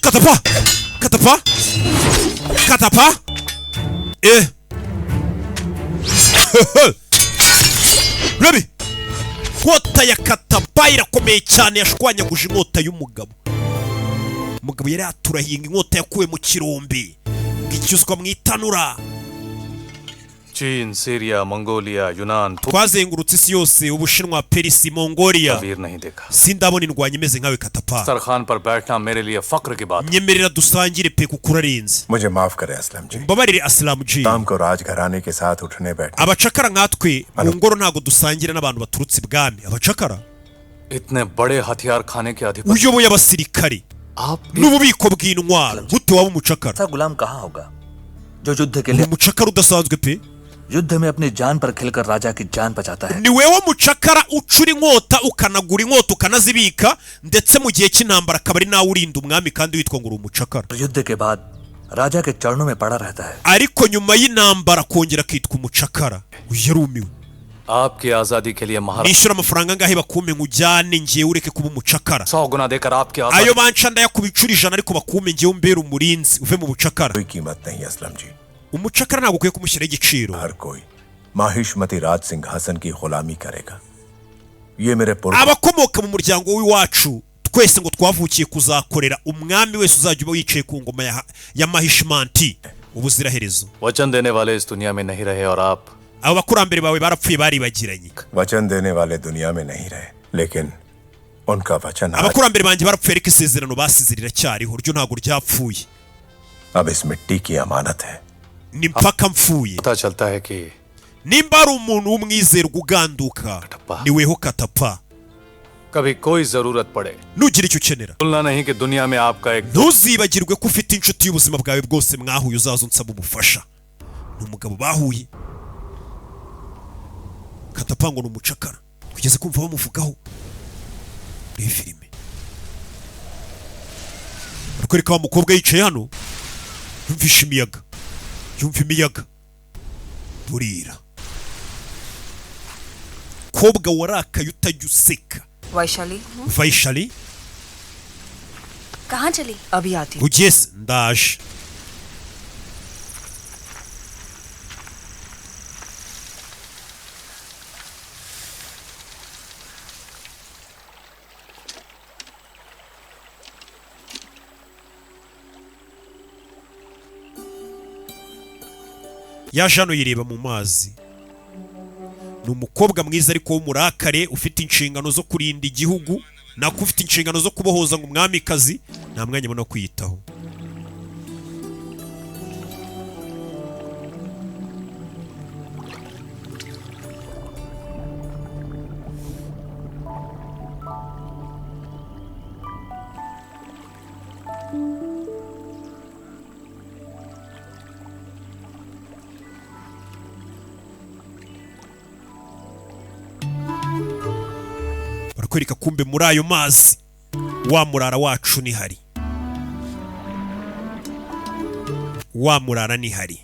Katapa, Katapa, Katapa eh. Rabi, inkota ya Katapa irakomeye cyane, yashwanyaguje inkota y'umugabo. Umugabo yari yaturahiye ngo inkota yakuwe mu kirombe ngo icyuzwa mu itanura. चीन, Syria, Mongolia, यूनान Twazengurutse isi yose, Ubushinwa, Perisi, Mongolia, वीर नहीं देखा। sindabona indwanyi imeze nkawe Katapa. सरखान पर बैठना मेरे लिए फक्र की बात। Nyemerera dusangire pe, kuko urarenze. मुझे माफ करें असलम जी। Mbabarire Asilamu G. शाम को राजघराने के साथ उठने बैठने Abacakara nkatwe mu ngoro ntabwo dusangira n'abantu baturutse ibwami, abacakara. इतने बड़े हथियार खाने के अधिपति Uyoboye abasirikare n'ububiko bw'intwaro, gute waba umucakara? ऐसा गुलाम कहाँ होगा जो युद्ध के Uri लिए umucakara udasanzwe pe. युद्ध में अपनी जान पर खेलकर राजा की जान बचाता है। Ni wewe mucakara ucura inkota, ukanagura inkota, ukanazibika, ndetse mu gihe cy'intambara akaba ari nawe urinda umwami, kandi witwa ngo uri umucakara. और युद्ध के बाद राजा के चरणों में पड़ा रहता है। Ariko nyuma y'intambara akongera akitwa umucakara. Uyu yarumiwe. आपकी आजादी के लिए महाराज Nishyura amafaranga angahe bakumpe nkujyane ngewe ureke kuba umucakara? 100 गुना देकर आपकी Ayo आजादी banca ndayakuba inshuro 100 ariko bakumpe ngewe umbere umurinzi uve mu bucakara. कोई कीमत नहीं असलम ji. Umucakara ntabwo ukwiye kumushyiraho igiciro. हर कोई माहिष्मती राज सिंहासन की गुलामी करेगा। ये मेरे पुरखों Abakomoka mu muryango w'iwacu twese ngo twavukiye kuzakorera umwami wese uzajya uba wicaye ku ngoma ya Mahishmanti ubuziraherezo. वचन देने वाले इस दुनिया में नहीं रहे और आप Abo bakurambere bawe barapfuye baribagiranye. वचन देने वाले दुनिया में नहीं रहे, लेकिन उनका वचन आज Abakurambere banjye barapfuye ariko isezerano basize riracyariho, ryo ntabwo ryapfuye. अब इस मिट्टी की अमानत है। Ni mpaka mpfuye. पता चलता है कि Nimba ari umuntu w'umwizerwa uganduka ni weho Katapa. कभी कोई जरूरत पड़े Nugira icyo ukenera भूलना नहीं कि दुनिया में आपका एक ntuzibagirwe ko ufite inshuti y'ubuzima bwawe bwose mwahuye uzaza unsaba ubufasha. Ni umugabo bahuye. Katapa ngo ni umucakara kugeza kumva bamuvugaho muri filime. Barakwereka wa mukobwa yicaye hano yumvisha imiyaga, yumva imiyaga burira. Kobwa warakaye utajya useka. Vaishali, Vaishali, कहाँ चली? अभी आती। Ugiye se? Ndaje. Yaje hano yireba mu mazi. Ni umukobwa mwiza ariko w'umurakare, ufite inshingano zo kurinda igihugu, nako ufite inshingano zo kubohoza ngo umwamikazi, nta mwanya abona wo kwiyitaho. Barakwereka kumbe muri ayo mazi wa murara wacu nihari, wa murara nihari,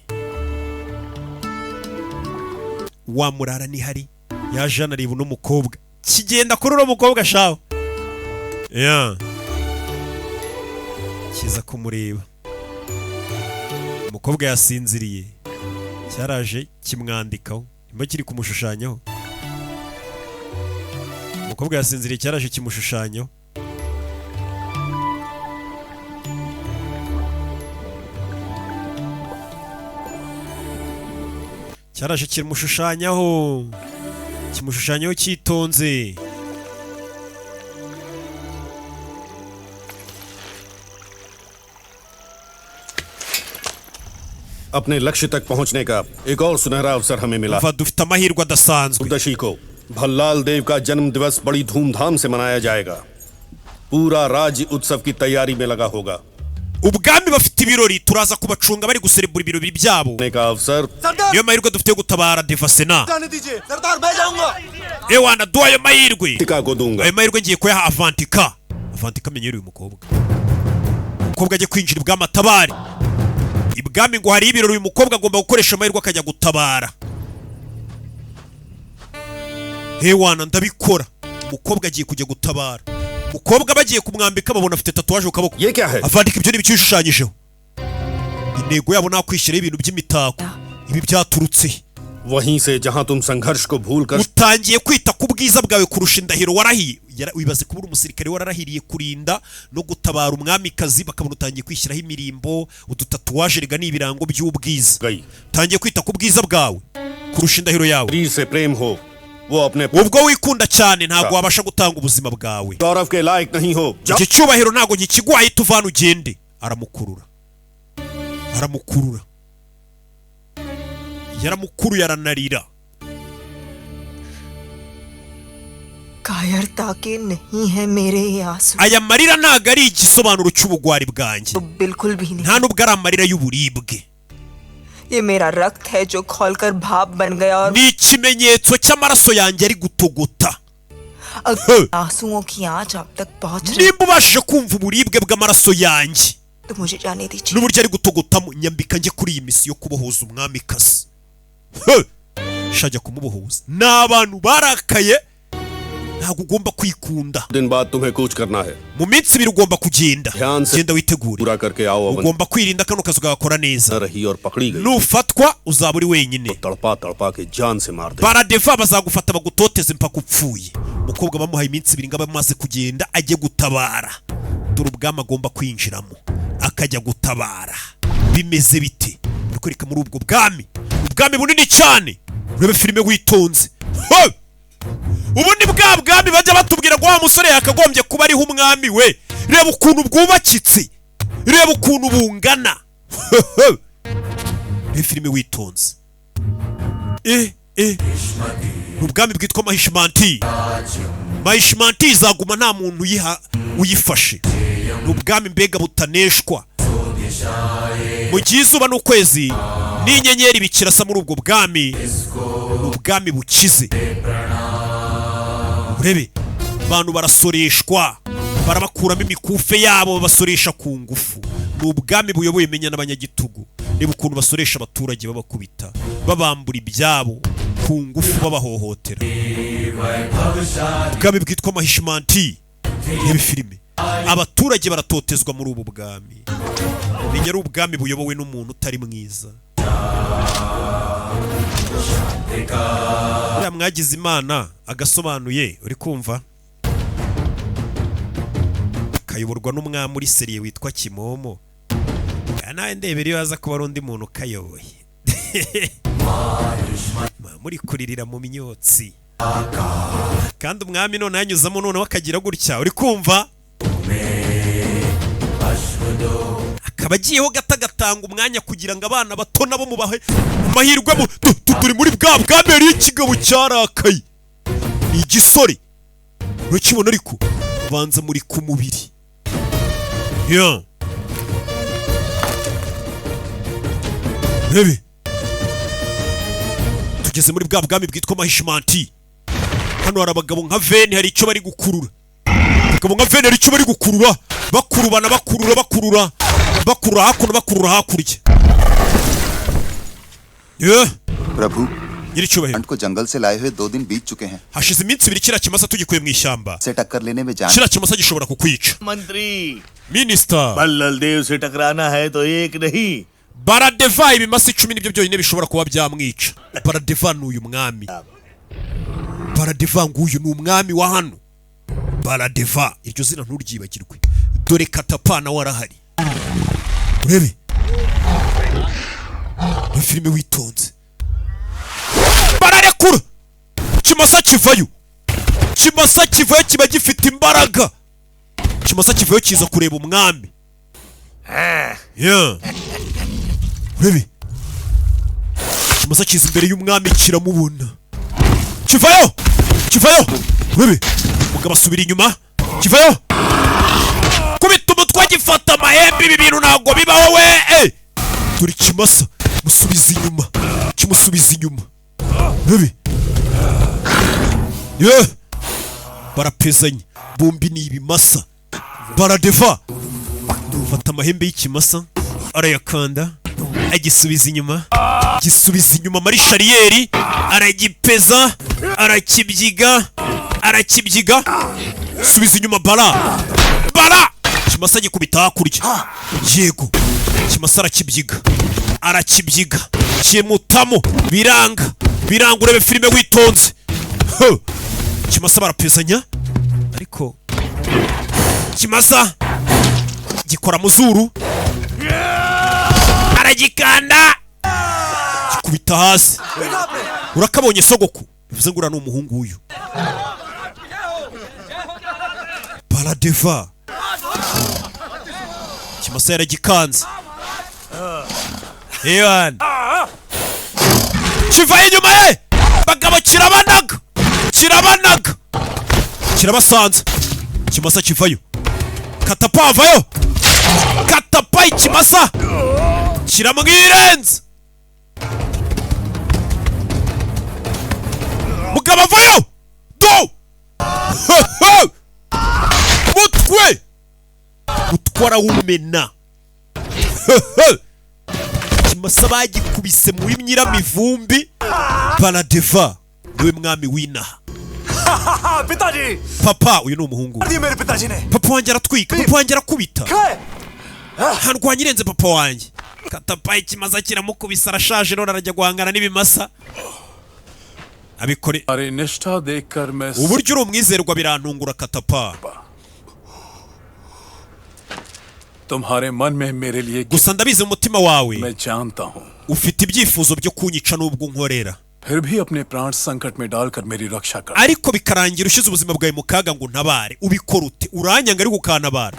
wa murara nihari. Yaje hano areba uno mukobwa, kigenda kuri uno mukobwa shawe ya kiza kumureba. Umukobwa yasinziriye, cyaraje kimwandikaho, nimba kiri kumushushanyaho. Umukobwa yasinziriye, cyaraje kimushushanyaho. Cyaraje kimushushanyaho, kimushushanyaho cyitonze. अपने लक्ष्य तक पहुंचने का एक और सुनहरा अवसर हमें मिला। Umva, dufite amahirwe adasanzwe. दशी को भल्लाल देव का जन्म दिवस बड़ी धूमधाम से मनाया जाएगा। पूरा राज्य उत्सव की तैयारी में लगा होगा। Ubwami bafite ibirori, turaza kubacunga bari guserebura ibirori byabo. का अवसर Niyo mahirwe dufite yo gutabara Devasena. जाने दीजिए सरदार, मैं जाऊंगा। Ewana, duha ayo mahirwe. टिका को दूंगा। Ayo mahirwe ngiye kuyaha Avantika. Avantika amenyereye uyu mukobwa. Umukobwa ajye kwinjira ibwami atabare. Ibwami ngo hari ibirori, uyu mukobwa agomba gukoresha amahirwe akajya gutabara. Hewana, ndabikora. Umukobwa agiye kujya gutabara. Umukobwa bagiye kumwambika babona afite tatuwaje ku kaboko. Avandika ibyo n'ibiki bishushanyijeho. Intego yabo nta kwishyiraho ibintu by'imitako. Ibi byaturutse he? वहीं से जहां तुम संघर्ष को भूल कर Utangiye kwita ku bwiza bwawe kurusha indahiro warahiye. Wibaze kuba uri umusirikare wararahiriye kurinda no gutabara umwamikazi, bakabona utangiye kwishyiraho imirimbo, udutatuwaje, rega ni ibirango by'ubwiza. Utangiye kwita ku bwiza bwawe kurusha indahiro yawe. शरीर से प्रेम हो वो अपने Ubwo wikunda cyane ntabwo wabasha gutanga ubuzima bwawe. गौरव के लायक नहीं हो। Iki cyubahiro ntabwo nkikiguhaye, tuvana ugende. Aramukurura, aramukurura, yaramukuruye aranarira. कायरता के नहीं है मेरे ये आंसू। Aya marira ntabwo ari igisobanuro cy'ubugwari bwanjye, बिल्कुल भी नहीं। nta nubwo ari amarira y'uburibwe. ये मेरा रक्त है जो खोलकर भाप बन गया और Ni ikimenyetso cy'amaraso yanjye ari gutogota. अगर आंसुओं की आंच आप तक पहुंच रही Nimba ubashije kumva uburibwe bw'amaraso yanjye, तो मुझे जाने दीजिए। N'uburyo ari gutogotamo, nyambika njye kuri iyi misiyo kubohoza umwamikazi. He! Shajya kumubohoza ni abantu barakaye, ntabwo ugomba kwikunda. दिन बाद तुम्हें कूच करना है। Mu minsi 2 ugomba kugenda. ध्यान से Genda witegure. पूरा करके आओ oven. Ugomba kwirinda, kano kazi ugakora neza. रही और पकड़ी गई Nufatwa uzaba uri wenyine. तड़पा तड़पा के जान से मार दे। Baradeva bazagufata bagutoteze mpaka upfuye. Umukobwa bamuhaye iminsi 2 ngo abe amaze kugenda ajye gutabara. Dore ubwami agomba kwinjiramo akajya gutabara bimeze bite? Bikwereka muri ubwo bwami, ubwami bunini cyane. Urebe filime witonze. Ho! Ubu ni bwa bwami bajya batubwira ngo wa musore yakagombye kuba ariho umwami we. Reba ukuntu bwubakitse, reba ukuntu bungana. Reba filime witonze. Ni ubwami bwitwa Mahishimanti. Mahishimanti izaguma nta muntu uyiha uyifashe. Ni ubwami mbega butaneshwa. Mu gihe izuba n'ukwezi n'inyenyeri bikirasa muri ubwo bwami, ni ubwami bukize. Urebe abantu barasoreshwa, barabakuramo imikufe yabo, babasoresha ku ngufu. Ni ubwami buyoboye menya n'abanyagitugu. Reba ukuntu basoresha abaturage, babakubita, babambura ibyabo ku ngufu, babahohotera. Ubwami bwitwa Mahishimanti. Reba filime, abaturage baratotezwa muri ubu bwami. Menya ari ubwami buyobowe n'umuntu utari mwiza. Buriya mwagize Imana agasobanuye, uri kumva kayoborwa n'umwami uri seriye witwa Kimomo. Aya nawe ndebera iyo aza kuba ari undi muntu ukayoboye. Muri kuririra mu myotsi, kandi umwami none yanyuzamo noneho akagira gutya, uri kumva akaba agiyeho gato agatanga umwanya kugira ngo abana bato nabo mubahe amahirwe. Turi muri bwa bwami hariyo ikigabo cyarakaye, ni igisore urakibona, ariko banza muri ku mubiri. Yeah. Rebe tugeze muri bwa bwami bwitwa Mahishimanti. Hano hari abagabo nka Veni, hari icyo bari gukurura. Abagabo nka Veni hari icyo bari gukurura, bakurubana, bakurura, bakurura, bakurura hakuno, bakurura hakurya. Yeah. प्रभु, Nyiricyubahiro, को जंगल से लाए हुए 2 दिन बीत चुके हैं। Hashize iminsi 2 kiriya kimasa tugikuye mu ishyamba. से टक्कर लेने में जान Kiriya kimasa gishobora kukwica. मंत्री, Minisita, Ballal देव से टकराना है तो एक नहीं। Baradeva ibimasa 10 nibyo byonyine bishobora kuba byamwica. Baradeva ni uyu mwami. Baradeva nguyu ni umwami wa hano. Baradeva iryo zina nturyibagirwe. Dore Katapa nawe arahari. Urebe ni filime witonze. Bararekura kimasa kivayo, kimasa kivayo kiba gifite imbaraga. Kimasa kivayo kiza kureba umwami. Yeah. Urebe kimasa kiza imbere y'umwami kiramubona, kivayo, kivayo. Urebe umugabo asubira inyuma, kivayo kubita umutwe gifata amahembe. Ibi bintu ntabwo bibaho we. Turi kimasa musubiza inyuma, kimusubiza inyuma. Urebe, yeah. Barapezanye bombi ni ibimasa. Baradeva fata amahembe y'ikimasa arayakanda, agisubiza inyuma, gisubiza inyuma muri shariyeri, aragipeza, arakibyiga, arakibyiga, subiza inyuma. Bara bara kimasa gikubita hakurya. Yego, kimasa arakibyiga, arakibyiga, kimutamo biranga, biranga. Urebe filime witonze. Ho! Kimasa barapezanya, ariko kimasa gikora mu zuru, aragikanda, gikubita hasi. Urakabonye sogoku, bivuze ngo uriya ni umuhungu w'uyu Baradeva. Kimasa yaragikanze. Ewan kivayo inyuma ye, bagabo, kirabanaga, kirabanaga, kirabasanze. Kimasa kivayo, Katapa avayo, Katapa ikimasa kiramwirenza. Mugabo avayo do mutwe, mutwe arawumena. Ikimasa bagikubise muri nyiramivumbi. Baradeva niwe mwami w'inaha. पिताजी Papa, uyu ni umuhungu we. दिए मेरे पिताजी ने Papa wanjye aratwika, papa wanjye arakubita, ntarwanya irenze papa wanjye. Katapa ikimasa kiramukubise, arashaje none arajya guhangana n'ibimasa abikore. अरे निष्ठा देखकर मैं Uburyo uri umwizerwa birantungura, Katapa. तुम्हारे मन में मेरे लिए Gusa ndabizi mu mutima wawe मैं जानता हूँ ufite ibyifuzo byo kunyica n'ubwo unkorera, फिर भी अपने प्राण संकट में डालकर मेरी रक्षा कर ariko bikarangira ushyize ubuzima bwawe mu kaga ngo untabare. Ubikora ute? Uranyanga ariko ukantabara,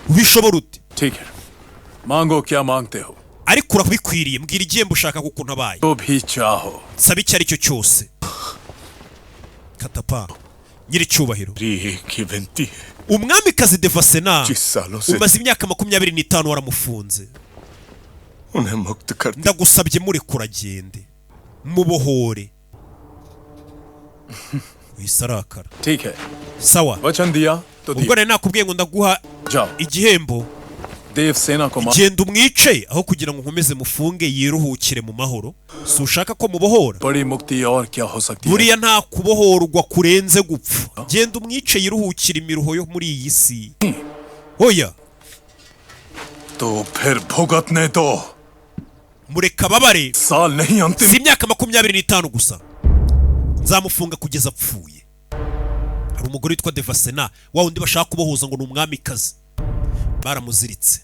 ubishobora ute? ठीक है मांगो क्या मांगते हो Ariko urabikwiriye, mbwira igihembo ushaka kuko untabaye. जो भी चाहो Saba icyo ari cyo cyose, Katapa nyiricyubahiro. एक ही विनती है Umwamikazi Devasena सालों से umaze imyaka 25 waramufunze, उन्हें मुक्त कर ndagusabye murekura agende, mubohore. Wihise arakara. ठीक है Sawa, वचन दिया तो ubwo दिया nari nakubwiye ngo ndaguha जाओ igihembo, Devasena को मार genda umwice aho kugira ngo nkomeze mufunge yiruhukire mu mahoro. Si ushaka ko mubohora? बड़ी मुक्ति और क्या हो सकती है Buriya nta kubohorwa kurenze gupfa. Genda umwice yiruhukire imiruho yo muri iyi si. Oya. तो फिर भुगतने दो Mureka ababare. साल नहीं अंतिम Si imyaka 25 gusa, nzamufunga kugeza apfuye. Hari umugore witwa Devasena, wa wundi bashaka kubohoza ngo ni umwamikazi, baramuziritse.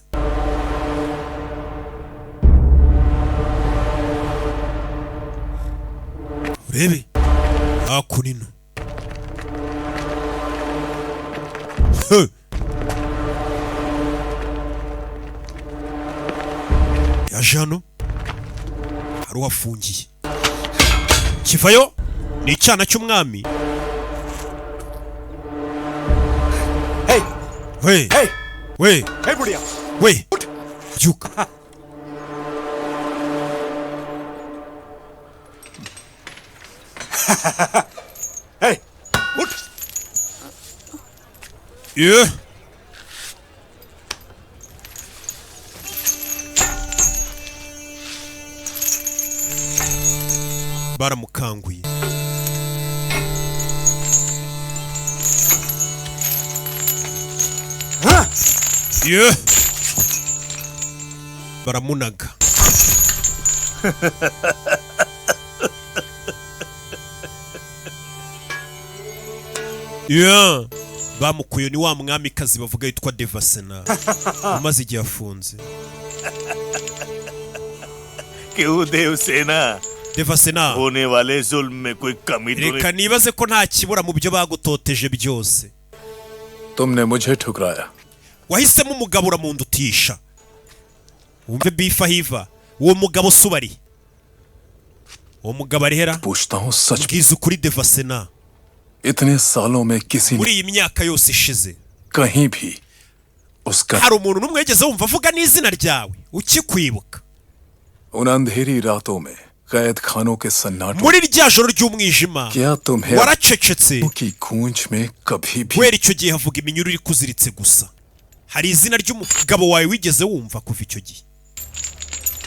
Urebe hakuno. Huh. Yaje hano, hari uhafungiye. Kivayo ni icyana cy'umwami. We we हे बुढ़िया we, byuka. उठ Ye. Baramukanguye. Ye. Baramunaga. Yeah. Bamukuye ni wa mwamikazi bavuga yitwa Devasena umaze igihe afunze. क्यों देवसेना Devasena, होने वाले जुल्म में कोई कमी तो reka नहीं nibaze ko nta kibura mu byo bagutoteje byose. तुमने मुझे ठुकराया Wahisemo umugabo uramundutisha. Wumve bifa hiva, uwo mugabo subari, uwo mugabo arihera. पूछता हूँ सच Mbwiza ukuri, Devasena, इतने सालों में किसी ने muri iyi myaka yose ishize कहीं भी उसका hari umuntu n'umwe wigeze wumva avuga n'izina ryawe ukikwibuka? उन अंधेरी रातों में कैद खानों के सन्नाटों Muri rya joro ry'umwijima क्या तुम्हें waracecetse की गूंज में कभी भी guhera icyo gihe havuga iminyururu ikuziritse gusa. Hari izina ry'umugabo wawe wigeze wumva kuva icyo gihe?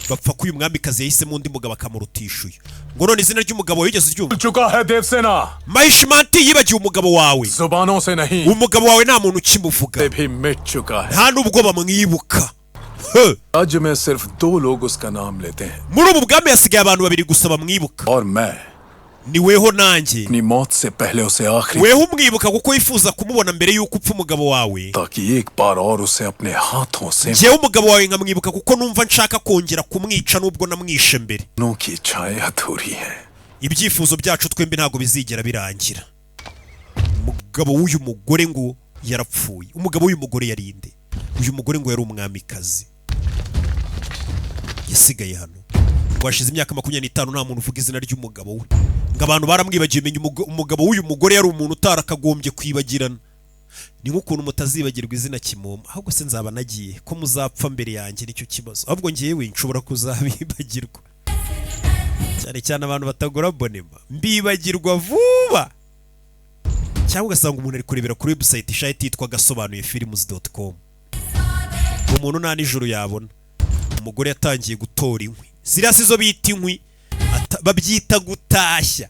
Bapfa ko uyu mwamikazi yahisemo undi mugabo akamurutisha uyu, ngo none izina ry'umugabo wawe wigeze uryumva? चुका है Devasena Mahishimati yibagiwe umugabo wawe. जुबानों से नहीं Umugabo wawe nta muntu ukimuvuga, से भी मिट चुका है nta n'ubwo bamwibuka. He! राज्य में सिर्फ दो लोग उसका नाम लेते हैं Muri ubu bwami hasigaye abantu babiri gusa bamwibuka, और मैं ni weho nanjye. अपनी मौत से पहले उसे आखिरी Weho umwibuka kuko wifuza kumubona mbere y'uko upfa umugabo wawe. ताकि एक बार और उसे अपने हाथों से Njyewe umugabo wawe nkamwibuka kuko numva nshaka kongera kumwica nubwo namwishe mbere. दोनों की इच्छाएं अधूरी हैं Ibyifuzo byacu twembi ntabwo bizigera birangira. Umugabo w'uyu mugore ngo yarapfuye. Umugabo w'uyu mugore yarinde? Uyu mugore ngo yari umwamikazi, yasigaye hano ngo hashize imyaka 25 nta muntu uvuga izina ry'umugabo we, ngo abantu baramwibagiwe. Menya umugabo w'uyu mugore yari umuntu utarakagombye kwibagirana. Ni nk'ukuntu mutazibagirwa izina Kimomo. Ahubwo se nzaba nagiye ko muzapfa mbere yanjye, nicyo kibazo. Ahubwo ngewe nshobora kuzabibagirwa, cyane cyane abantu batagura bonema, mbibagirwa vuba. Cyangwa ugasanga umuntu ari kurebera kuri website ishati yitwa gasobanuye films.com, umuntu nta nijoro yabona. Umugore yatangiye gutora inkwi, ziriya si zo bita inkwi, babyita gutashya,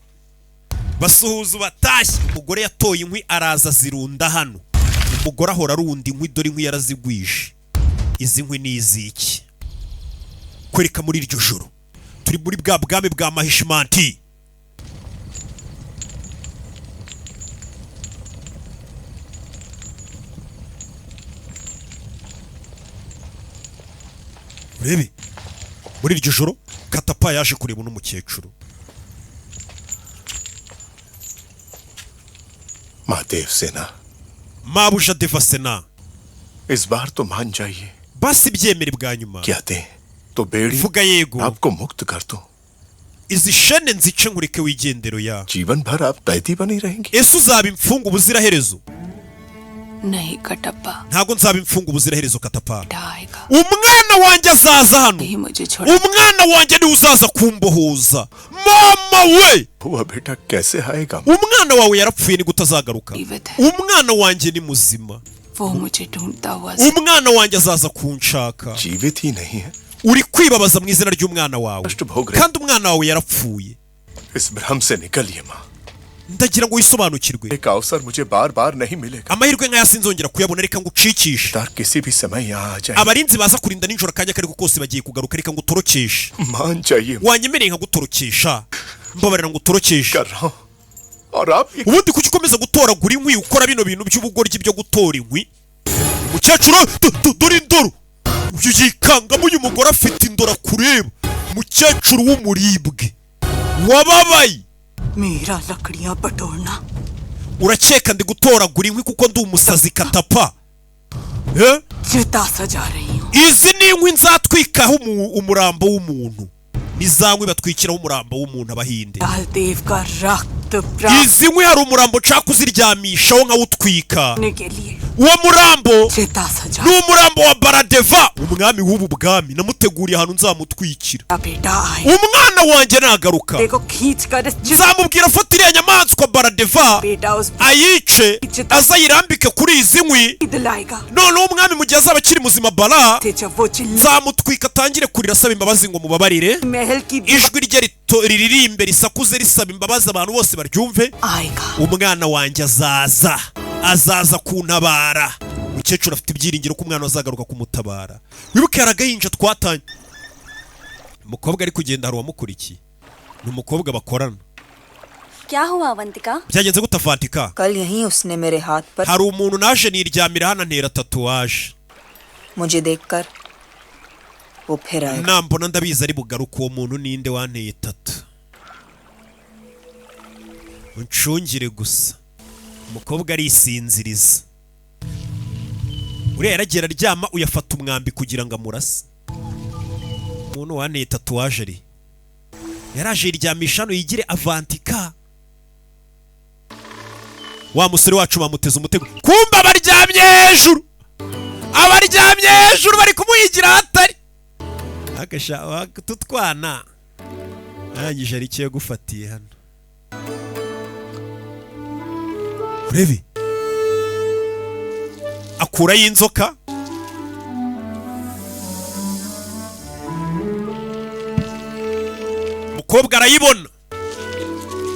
basuhuza ubatashye. Umugore yatoye inkwi araza zirunda hano. Umugore ahora arunda inkwi, dore inkwi yarazigwije. Izi nkwi ni iziki? Kwereka muri iryo joro turi muri bwa bwami bwa Mahishimanti. Urebe muri iryo joro Katapa yaje kureba uno mukecuru. माँ Devasena, Mabuja Devasena, इस बार तो मान जाइए। Basi byemere bwa nyuma. क्या दे तो बेड़ी Vuga yego, आपको मुक्त कर दूं। Izi shene nzice nkureke wigendero ya. जीवन भर आप कैदी बनी रहेंगी। Ese uzaba imfungwa ubuziraherezo? नहीं Kattappa, Ntabwo nzaba imfungwa ubuziraherezo Katapa. Umwana wanjye azaza hano, umwana wanjye niwe uzaza kumbohoza. Mama we, हुआ बेटा कैसे आएगा? Umwana wawe yarapfuye, ni gute azagaruka? Umwana wanjye ni muzima, वो मुझे ढूंढता हुआ umwana wanjye azaza kunshaka. जीवित ही नहीं है। Uri kwibabaza mu izina ry'umwana wawe, kandi umwana wawe yarapfuye. इस भ्रम से निकलिए माँ। Ndagira ngo wisobanukirwe. एक अवसर मुझे बार बार नहीं मिलेगा। Amahirwe nk'aya sinzongera kuyabona, reka ngucikishe. किसी भी समय यहाँ आ जाए। Abarinzi baza kurinda nijoro akanya akariko kose bagiye kugaruka, reka ngutorokeshe. मान जाइए। Wanyemereye nkagutorokesha? Mbabarira ngutorokeshe. और आप Ubundi kuki ukomeza gutoragura inkwi, ukora bino bintu by'ubugoryi byo gutora inkwi? Mukecuru, dore indoro yikangamo. Uyu mugore afite indoro akureba. Mukecuru w'umuribwe wababaye. मेरा लकड़ियां बटोरना Urakeka ndi gutoragura inkwi kuko ndi umusazi Katapa? Eh? चिता सजा रही हूँ। Izi ni inkwi nzatwikaho umurambo w'umuntu, ni za nkwi batwikiraho umurambo w'umuntu abahinde. देव का रक्त प्राप्त Izi nkwi hari umurambo nshaka kuziryamishaho nkawutwika. करने के लिए Uwo murambo चिता सजा ni umurambo wa Baradeva, umwami w'ubu bwami. Namuteguriye ahantu nzamutwikira. बेटा आए Umwana wanjye nagaruka देखो खींच कर इस nzamubwira afata iriya nyamaswa Baradeva बेटा उस ayice, azayirambike kuri izi nkwi. दिलाएगा। Noneho umwami mu gihe azaba akiri muzima Bara, जब वो चिल्ला nzamutwika atangire kurira asaba imbabazi ngo mubabarire. महल की Ijwi rye riririmbe risakuze risaba imbabazi, abantu bose baryumve. आएगा। Umwana wanjye azaza, azaza kuntabara. Umukecuru afite ibyiringiro ko umwana azagaruka kumutabara. Wibuke hari agahinja twatanye. Umukobwa ari kugenda hari uwamukurikiye, ni umukobwa bakorana. क्या हुआ Avantika? Byagenze gute Avantika? कल यहीं उसने मेरे हाथ पर Hari umuntu naje niryamira hano antera tatuwaje. मुझे देखकर वो फिर आएगा। Nambona ndabizi ari bugaruke. Uwo muntu ninde wanteye tatu? Uncungire gusa. Umukobwa arisinziriza, uriya yaragiye araryama, uyafata umwambi kugira ngo amurase. Umuntu wanteye tatuwaje ari yaraje yiryamisha hano yigire Avantika. Wa musore wacu bamuteze umutego, kumba abaryamye hejuru, abaryamye hejuru bari kumuhigira ahatari agasha tutwana. Arangije hari icyo yagufatiye hano, urebe akurayo inzoka. Umukobwa arayibona,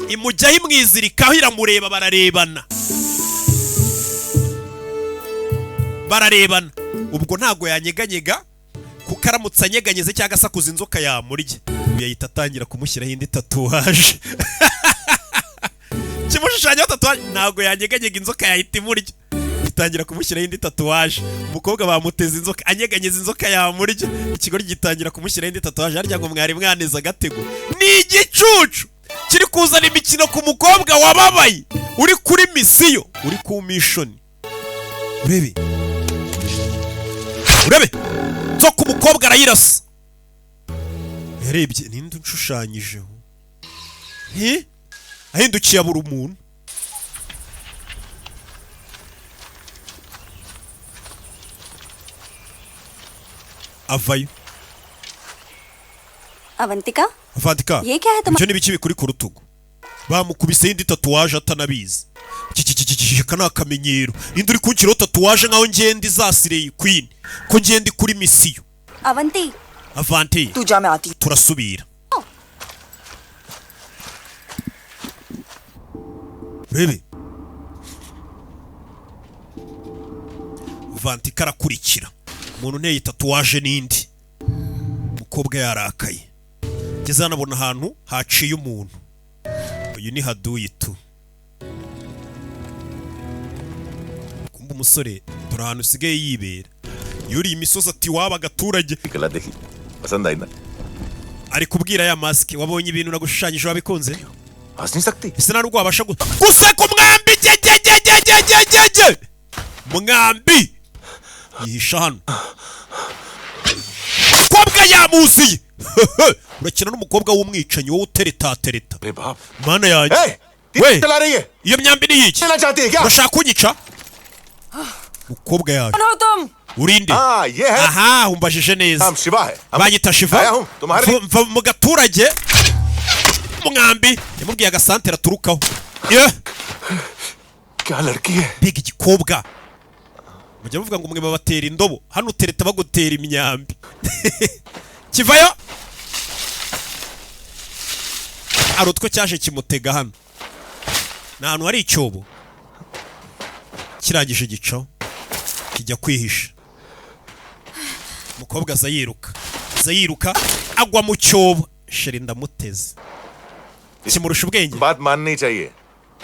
imujyaho imwizirikaho, iramureba, bararebana, bararebana. Ubwo ntago yanyeganyega, kuko aramutse anyeganyeze cyangwa asakuza inzoka yamurya. Uyu yahita atangira kumushyiraho indi tatuwaje, kimushushanyaho tatuwaje. Ntago yanyeganyega, inzoka yahita imurya, gitangira kumushyiraho indi tatuwaje. Umukobwa bamuteza inzoka, anyeganyeza inzoka yamurya, ikigoryi gitangira kumushyiraho indi tatuwaje. Harya ngo mwari mwaneze agatego? Ni igicucu kiri kuzana imikino ku mukobwa wababaye, uri kuri misiyo, uri ku mishoni. Urebe, urebe nzoka, umukobwa arayirasa. Yarebye ninde unshushanyijeho? Hi? Ahindukiye abura umuntu. Avayo. Avantika, Avantika, ये क्या है ibyo ni ibiki bikuri ku rutugu? Bamukubise indi tatuwaje atanabizi. Iki aka ni akamenyero. Ninde uri kunshyiraho tatuwaje nkaho ngenda izasireye queen, ko ngenda kuri misiyo? Avanti, Avanti. तू जा, मैं आती हूँ। Turasubira rebe Vanti karakurikira umuntu unteye tatuwaje n'indi. Umukobwa yarakaye, ngeze hano abona ahantu haciye umuntu. Uyu ni haduyi tu. Kumva umusore, dore ahantu usigaye yibera, yuriye imisozi ati waba agaturage. कला देखी पसंद आई ना? Ari kubwira ya masike: wabonye ibintu nagushushanyije, wabikunze? हंस नहीं सकती। Ese nta nubwo wabasha guseka umwambi? Jye mwambi yihisha hano. Umukobwa yamuziye. Urakina n'umukobwa w'umwicanyi wowe, utereta tereta. Mana yanjye we, iyo myambi ni iki? Urashaka kunyica, mukobwa yawe? कौन हो तुम? Urinde. Aha, umbajije neza, banyita Shiva, mva mu gaturage. Umwambi yamubwiye agasantere aturukaho. Ye mbega igikobwa! Mujya muvuga ngo mwe babatera indobo, hano utereta bagutera imyambi. Kivayo hari utwo cyaje kimutega hano, ni ahantu hari icyobo. Kirangije gicaho kijya kwihisha. Umukobwa aza yiruka, aza yiruka, agwa mu cyobo. Chérie, ndamuteze, kimurusha ubwenge. बात माननी चाहिए,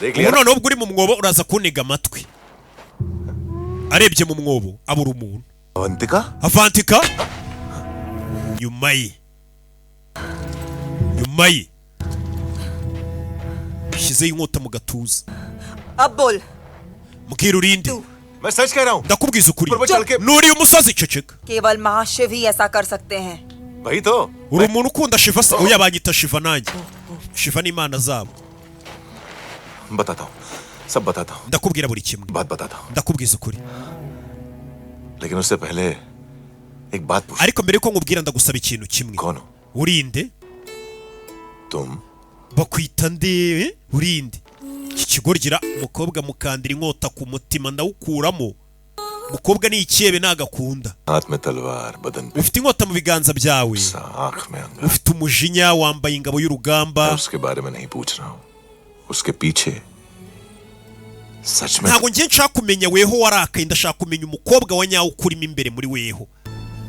देख लिया Ubu ना? noneho ubwo uri mu mwobo uraza kuntega amatwi. Arebye mu mwobo abura umuntu. Avantika. Avantika nyuma ye, nyuma ye shyizeho inkota mu gatuza. अब बोल। Mbwira, urinde? मैं सच कह रहा हूँ। Ndakubwiza ukuri, चल के nuriye umusozi. Ceceka. केवल महाशिव ही ऐसा कर सकते हैं। वही तो। Uri umuntu ukunda Shiva se? Oya, banyita Shiva nanjye. Shiva ni imana zabo. बताता हूँ, सब बताता हूँ। Ndakubwira buri kimwe. बात बताता हूँ। Ndakubwiza ukuri. लेकिन उससे पहले एक बात पूछ। Ariko mbere yuko nkubwira, ndagusaba ikintu kimwe. Urinde? तुम। Bakwita nde? Urinde? Iki kigoryi, umukobwa mukandira inkota ku mutima, ndawukuramo. Umukobwa ni ikiyebe, nagakunda. हाथ में तलवार, बदन पे Ufite inkota mu biganza byawe, आंख में अंगार। ufite umujinya, wambaye ingabo y'urugamba. मैं उसके बारे में नहीं पूछ रहा हूँ, उसके पीछे सच में Ntabwo ngiye nshaka kumenya weho warakaye, ndashaka kumenya umukobwa wa nyawo ukurimo imbere muri weho,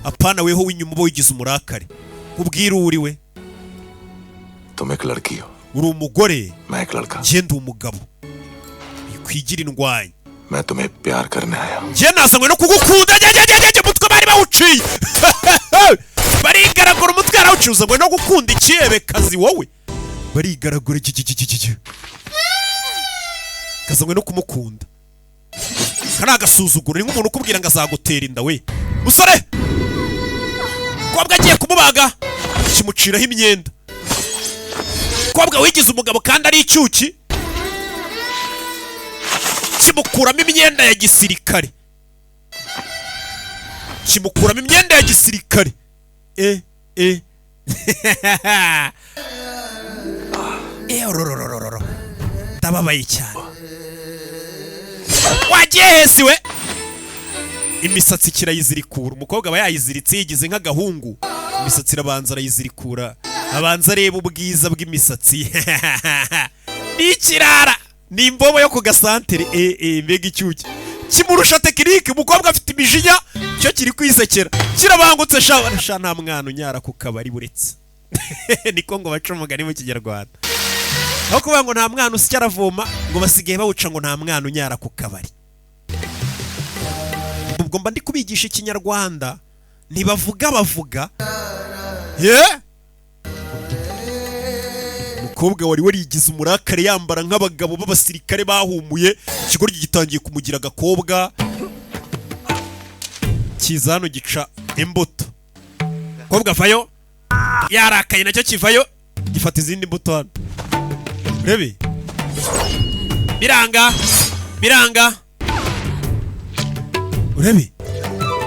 apana weho w'inyuma uba wigize umurakare. Ubwire uwo uri we. तुम एक लड़की हो। Uri umugore. मैं एक लड़का। Njye ndi umugabo, kwigira indwanyi. मैं तुम्हें प्यार करने आया हूँ। Njye nazanywe no kugukunda. Njye umutwe bari bawuciye, barigaragura, umutwe yarawuciye. Uzanywe no gukunda ikiyebekazi wowe? Barigaragura iki kazanywe no kumukunda. Kari agasuzuguro, ni nk'umuntu ukubwira ngo azagutera inda we. Musore, kobwa agiye kumubaga, kimuciraho imyenda. Kobwa wigize umugabo kandi ari icyuki, kimukuramo imyenda ya gisirikare, kimukuramo imyenda ya gisirikare. E e e, orororororo, ndababaye cyane. Wagiye hesi we? Imisatsi kirayizirikura. Umukobwa aba yayiziritse, yigize nk'agahungu. Imisatsi irabanza arayizirikura, abanza areba ubwiza bw'imisatsi. Ni ikirara, ni imbobo yo ku gasantere. E e, mbega icyuki, kimurusha tekinike. Umukobwa afite imijinya, cyo kiri kwisekera, kirabangutse. Sha sha, nta mwana unyara ku kabari buretse. Niko ngo baca umugani mu Kinyarwanda, aho kuvuga ngo nta mwana usya aravoma, ngo basigaye bawuca ngo nta mwana unyara ku kabari. Ubwo mba ndi kubigisha Ikinyarwanda, ntibavuga, bavuga ye. Umukobwa wari warigize umurakare, yambara nk'abagabo b'abasirikare bahumuye, ikigoryi gitangiye kumugira agakobwa. Kiza hano gica imbuto. Umukobwa avayo yarakaye, nacyo kivayo gifata izindi mbuto hano. Urebe, biranga, biranga. Urebe,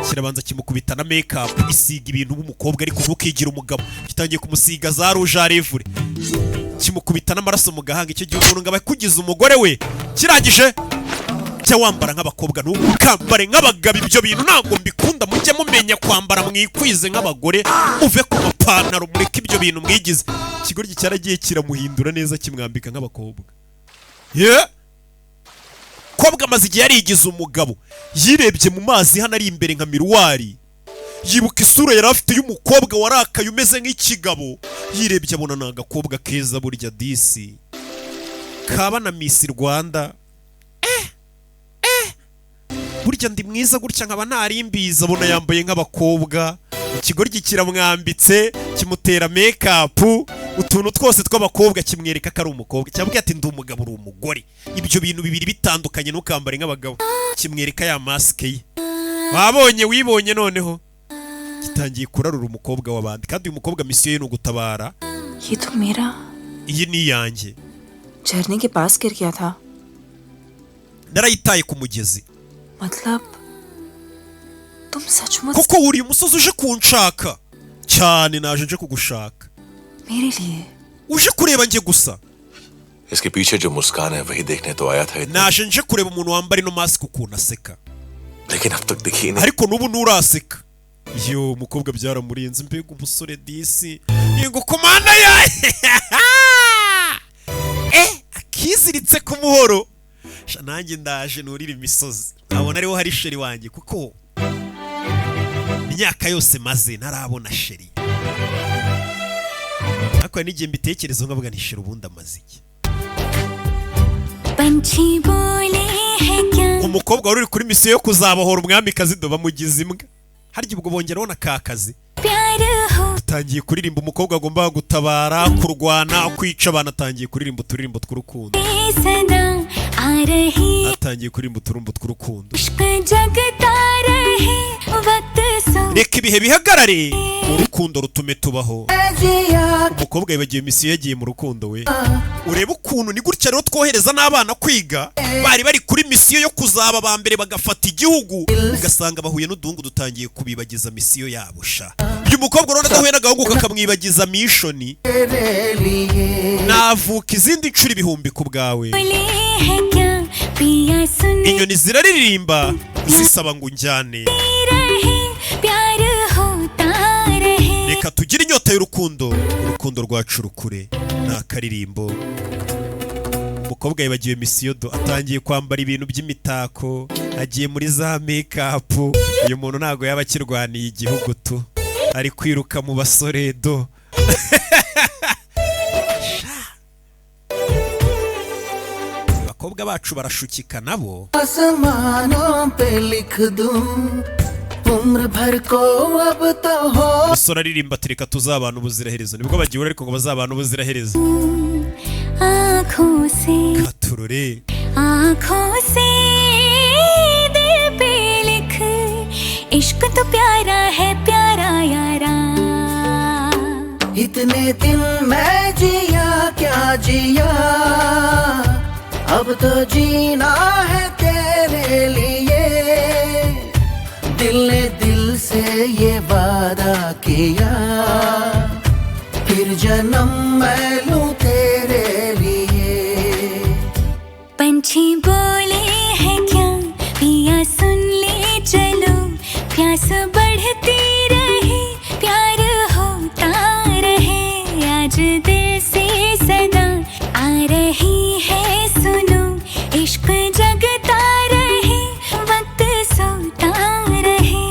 kirabanza kimukubita na make-up, isiga ibintu b'umukobwa ariko ntukigira umugabo. Gitangiye kumusiga za rouge à lèvres, kimukubita n'amaraso mu gahanga. Icyo gihe umuntu ngo aba akugize umugore we. Kirangije Jya wambara nk'abakobwa, ntukambare nk'abagabo. Ibyo bintu ntabwo mbikunda. Mujye mumenya kwambara mwikwize nk'abagore, muve ku mapantaro, mureke ibyo bintu mwigize. Ikigoryi cyaragiye kiramuhindura neza, kimwambika nk'abakobwa. Ye kobwa amaze igihe yarigize umugabo. Yirebye mu mazi hano ari imbere nka miroir, yibuka isura yari afite y'umukobwa warakaye umeze nk'ikigabo. Yirebye abona ni agakobwa keza burya disi, kaba na Miss Rwanda. Burya ndi mwiza gutya nkaba ntarimbiza. Abona yambaye nk'abakobwa. Ikigoryi kiramwambitse, kimutera make-up, utuntu twose tw'abakobwa, kimwereka ko ari umukobwa. Cyabwiye ati: "Ndi umugabo, uri umugore, ibyo bintu bibiri bitandukanye, ntukambare nk'abagabo." Kimwereka ya masike ye wabonye wibonye. Noneho gitangiye kurarura umukobwa w'abandi, kandi uyu mukobwa misiyo ye ni ugutabara. ये तो मेरा Iyi ni iyanjye. झरने के पास गिर गया था। Narayitaye ku mugezi. मतलब तुम सचमुच Koko wuriye umusozi uje kunshaka cyane? Naje nje kugushaka. मेरे लिए? Uje kureba njye gusa? इसके पीछे जो मुस्कान है, वही देखने तो आया था इतने। Naje nje kureba umuntu wambara ino masike ukuntu aseka. लेकिन अब तक दिखी नहीं। Ariko n'ubu nturaseka. Yo, umukobwa byaramurenze. Mbega umusore disi! Yego komanda ya akiziritse ku muhoro. Sha, nanjye ndaje nurire imisozi, nkabona ariho hari chéri wanjye, kuko imyaka yose maze ntarabona chéri. Ariko hari n'igihe mbitekereza nkavuga nti: "Chéri ubundi amaze iki?" पंछी बोले हैं क्या? Umukobwa wari uri kuri misiyo yo kuzabohora umwamikazi do bamugize imbwa. Harya ubwo bongeraho na ka kazi. प्यार हो Atangiye kuririmba. Umukobwa agomba gutabara, kurwana, kwica abantu, atangiye kuririmba uturirimbo tw'urukundo. सदा आ रही Atangiye kuririmba uturimbo tw'urukundo. इश्क जगता रहे वक्त सो Reka ibihe bihagarare, urukundo rutume tubaho. Umukobwa yibagiwe misiyo, yagiye mu rukundo. We, urebe ukuntu ni gutya rero twohereza n'abana kwiga, bari bari kuri misiyo yo kuzaba aba mbere bagafata igihugu, ugasanga bahuye n'uduhungu dutangiye kubibagiza misiyo yabo. Sha, uyu mukobwa urabona adahuye n'agahungu kakamwibagiza mission. Navuka izindi nshuro ibihumbi ku bwawe. बोले हैं क्या पिया सुन Inyoni ziraririmba zisaba ngo unjyane. रहे प्यार होता रहे। Reka tugire inyota y'urukundo, urukundo rwacu rukure. Ni akaririmbo. Umukobwa yibagiwe misiyo do, atangiye kwambara ibintu by'imitako, agiye muri za make-up. Uyu muntu ntabwo yaba akirwaniye igihugu tu, ari kwiruka mu basore do. Abakobwa bacu barashukika nabo. आसमानों पे लिख दूं उम्र भर को अब तो हो Umusore aririmba ati: "Reka tuzabana ubuziraherezo." Nibwo bagihura, ariko ngo bazabana ubuziraherezo. आँखों से Katurore. आँखों से दिल पे लिख इश्क तो प्यारा है प्यारा यारा। इतने दिन मैं जिया क्या जिया, अब तो जीना है तेरे लिए। दिल ने दिल से ये वादा किया, फिर जन्म मैं लूं तेरे लिए। पंछी बोले हैं क्या पिया सुन ले, चलो प्यास बढ़ती रहे प्यार होता रहे। आज दिल से सदा आ रही है, सुनो इश्क जगता रहे वक्त सोता रहे।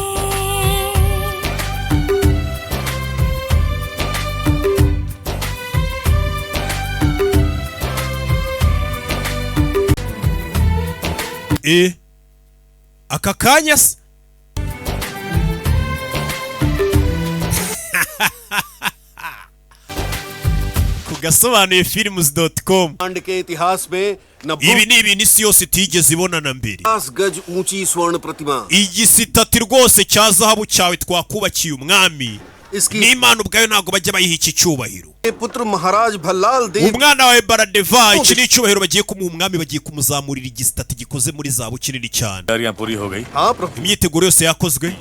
Aka kanya se ku gasobanuye films.com. कांड के इतिहास में Ibi ni ibintu isi yose itigeze ibona na mbere. 50 गज ऊंची स्वर्ण प्रतिमा Igisitati rwose cya zahabu cyawe twakubakiye umwami, n'Imana ubwayo ntabwo bajya bayiha iki cyubahiro. पुत्र महाराज भल्लाल देव Umwana wawe Baradeva, iki ni icyubahiro bagiye kumuha umwami, bagiye kumuzamurira igisitati gikoze muri zahabu kinini cyane. तैयारियां पूरी हो गई? हाँ प्रभु। Imyiteguro yose yakozwe,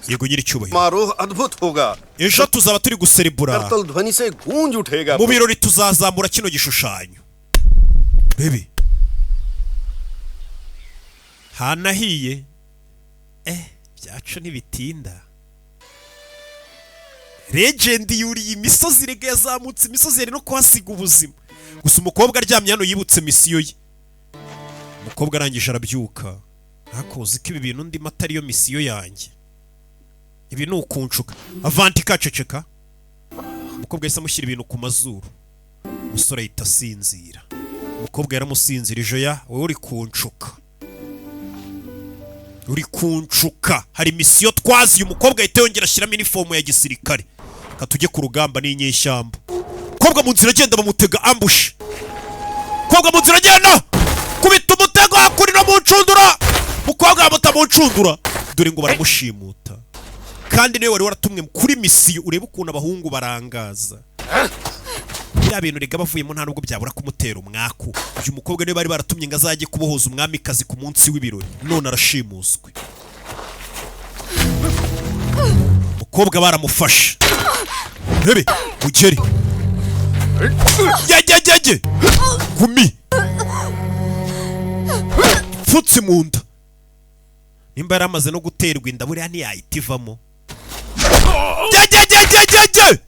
yego nyiricyubahiro. समारोह अद्भुत होगा। Ejo tuzaba turi guserebura. करतल ध्वनि से गूंज उठेगा। Mu birori tuzazamura kino gishushanyo, baby. Hanahiye byacu ntibitinda. Legend yuriye imisozi rega, yazamutse imisozi, yari no kuhasiga ubuzima. Gusa umukobwa aryamye hano yibutse misiyo ye. Umukobwa arangije arabyuka. Ntakoze ko ibi bintu ndimo atari yo misiyo yanjye, ibi ni ukunshuka. Avanti kaceceka. Umukobwa yahise amushyira ibintu ku mazuru, umusore ahita asinzira. Umukobwa yaramusinzirije. Ya, wowe uri kunshuka, uri kunshuka, hari misiyo twaziye. Umukobwa ahita yongera ashyiramo inifomu ya gisirikare. Reka tujye ku rugamba n'inyeshyamba. Umukobwa mu nzira agenda bamutega ambush. Umukobwa mu nzira agenda kubita umutego kuri no mu ncundura. Umukobwa bamuta mu ncundura, dore ngo baramushimuta, kandi niwe wari waratumwe kuri misiyo. Urebe ukuntu abahungu barangaza biriya bintu rega, bavuyemo nta nubwo byabura kumutera umwaku. Uyu mukobwa niwe bari baratumye ngo azajye kubohoza umwamikazi ku munsi w'ibirori, none arashimuswe. Umukobwa baramufashe. Rebe ugeri yajyajyajye gumi pfutse mu nda. Nimba yari amaze no guterwa inda, buriya ntiyahita ivamo. Jyajyajyajyajye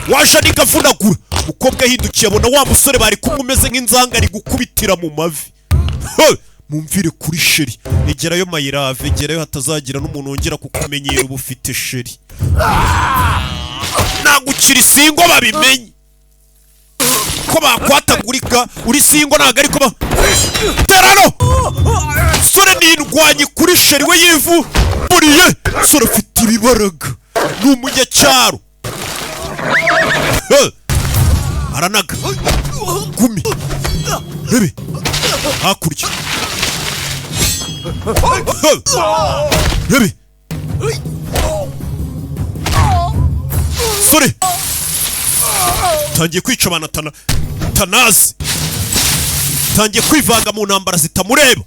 waje nigavunagura. Umukobwa ahindukiye abona wa musore bari kumwe umeze nk'inzanga ari gukubitira mu mavi. Mumvire kuri chérie, egerayo mayirave, egerayo hatazagira n'umuntu wongera kukumenyera. Uba ufite chérie, nagukira i single, babimenye ko bakwatagurika uri single, ntabwo ariko ba terano. Sore nindwanye kuri chérie we yivu buriye. Sore afite ibibaraga, ni umunyacyaro. Aranaga gumi rebe hakurya rebe. Sore tangiye kwica abantu tanazi, tangiye kwivanga mu ntambara zitamureba.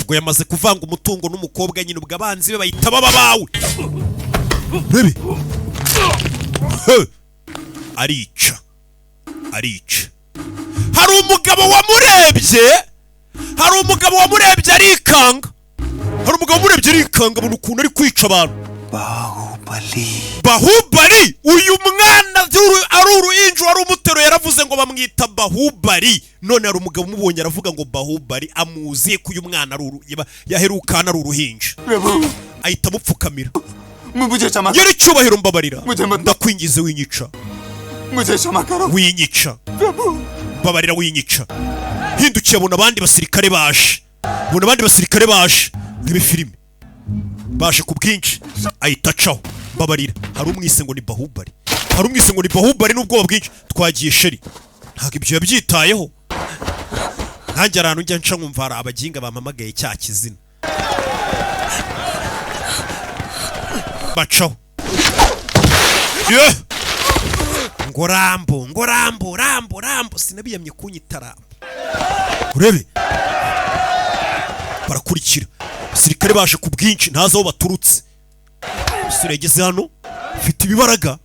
Ubwo yamaze kuvanga umutungo n'umukobwa nyine, ubwo abanzi be bahita baba bawe. Rebe arica, arica. Hari umugabo wamurebye, hari umugabo wamurebye arikanga, hari umugabo wamurebye arikanga, abona ukuntu ari kwica abantu. Bahubali. Bahubali, uyu mwana ari uruhinja wari umuteruye, yaravuze ngo bamwita Bahubali. None hari umugabo umubonye aravuga ngo Bahubali, amuziye ko uyu mwana ari yaherukana ari uruhinja, ahita amupfukamira. Nyiri icyubahiro, mbabarira, ndakwingize, winyica, winyica, mbabarira, winyica. Hindukiye abona abandi basirikare baje, abona abandi basirikare baje muri filime, baje ku bwinshi, ahita acaho. Mbabarira, hari umwise ngo ni Bahubali, hari umwise ngo ni Bahubali n'ubwoba bwinshi. Twagiye chérie. Ntabwo ibyo yabyitayeho. Nanjye ahantu njya nca nkumva hari abaginga bampamagaye cya kizina, bacaho. Ye! Ngo Rambo, ngo Rambo, Rambo, Rambo, sinabiyamye kunyita Rambo. Urebe barakurikira, abasirikare baje ku bwinshi, ntazi aho baturutse. Umusore yageze hano ufite ibibaraga,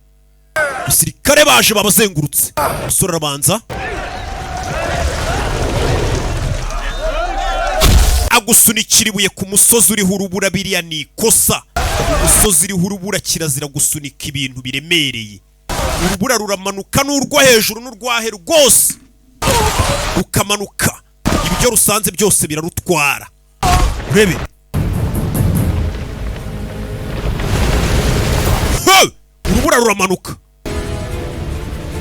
abasirikare baje babazengurutse. Umusore arabanza agusunikira ibuye ku musozi uriho urubura. Biriya ni ikosa, umusozi uriho urubura kirazira gusunika ibintu biremereye. Urubura ruramanuka n'urwo hejuru n'urwahe rwose rukamanuka, ibyo rusanze byose birarutwara. Urebe. Hey! Urubura ruramanuka,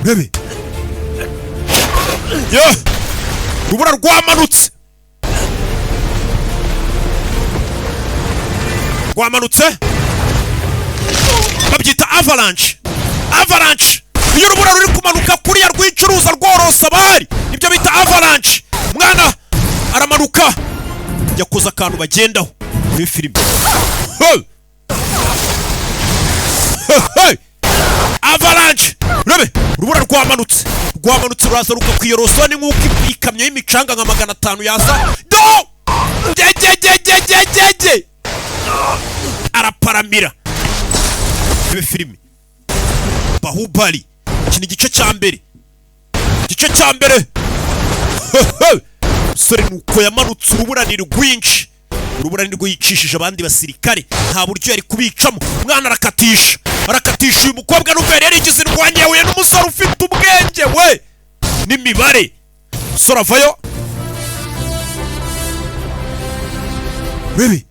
urebe. Yeah! Urubura rwamanutse, rwamanutse, babyita avalanche. Avalanche, iyo urubura ruri kumanuka kuriya rwicuruza rworosa abari, nibyo bita avalanche. Mwana aramanuka, yakoze akantu bagendaho muri filime. Hey! Hey! Avalanche, urebe urubura rwamanutse, rwamanutse ruraza rukakwiyorosa, ni nk'uko ikamyo y'imicanga nka 500 yaza do gegegegegege, araparamira. Rebe filime Bahubali, iki ni igice cya mbere, igice cya mbere. Umusore nuko yamanutse urubura ni rwinshi, urubura ni rwo yicishije abandi basirikare, nta buryo yari kubicamo. Umwana arakatisha, arakatisha. Uyu mukobwa nubwo yari yarigize indwanyi, yahuye n'umusore ufite ubwenge we n'imibare. Umusore avayo Baby.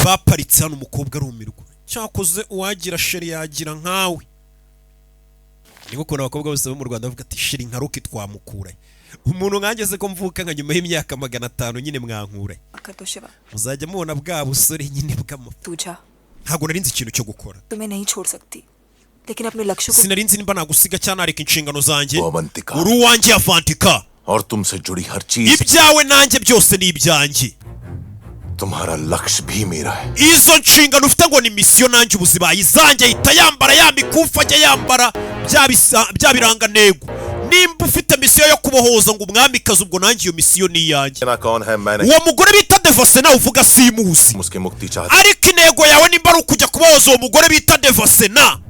Baparitse hano, umukobwa arumirwa. Cyakoze uwagira chéri yagira nkawe. Ni ukuntu abakobwa bose bo mu Rwanda bavuga ati: "Chéri nka Rocky twamukura umuntu nkanjye se, ko mvuka nka nyuma y'imyaka 500 nyine mwankura?" कर दो Shiva. Muzajya mubona bwa busore nyine bw'amafu. तुझा Ntabwo nari nzi ikintu cyo gukora. तुम्हें नहीं छोड़ सकती, लेकिन अपने लक्ष्य को Sinari nzi nimba nagusiga cyangwa nareka inshingano zanjye. Uri uwanjye Avantika. और तुमसे जुड़ी हर चीज Ibyawe nanjye byose ni ibyanjye. तुम्हारा लक्ष्य भी मेरा है। Izo nshingano ufite ngo ni mission, nanjye ubu zibaye izanjye. Ahita yambara ya mikufi, ajya yambara bya birangantego. Nimba ufite mission yo kubohoza ngo umwamikazi, ubwo nanjye iyo mission ni iyanjye. ना कौन है मैं नहीं। Uwo mugore bita Devasena uvuga simuzi. उसकी मुक्ति चाहते Ariko intego yawe nimba ari ukujya kubohoza uwo mugore bita Devasena,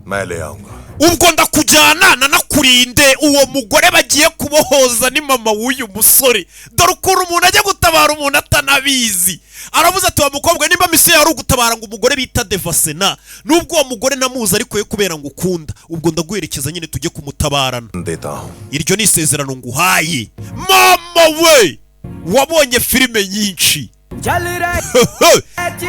मैं ले आऊंगा। Ubwo ndakujyana nanakurinde. Uwo mugore bagiye kubohoza ni mama w'uyu musore. Dore ukuntu umuntu ajya gutabara umuntu atanabizi. Aravuze ati: "Wa mukobwa, nimba mission yawe ari ugutabara ngo umugore bita Devasena, nubwo uwo mugore namuzi, ariko ye kubera ngo ukunda, ubwo ndaguherekeza nyine tujye kumutabarana." देता हूँ। Iryo ni isezerano nguhaye. Mama we wabonye filime nyinshi,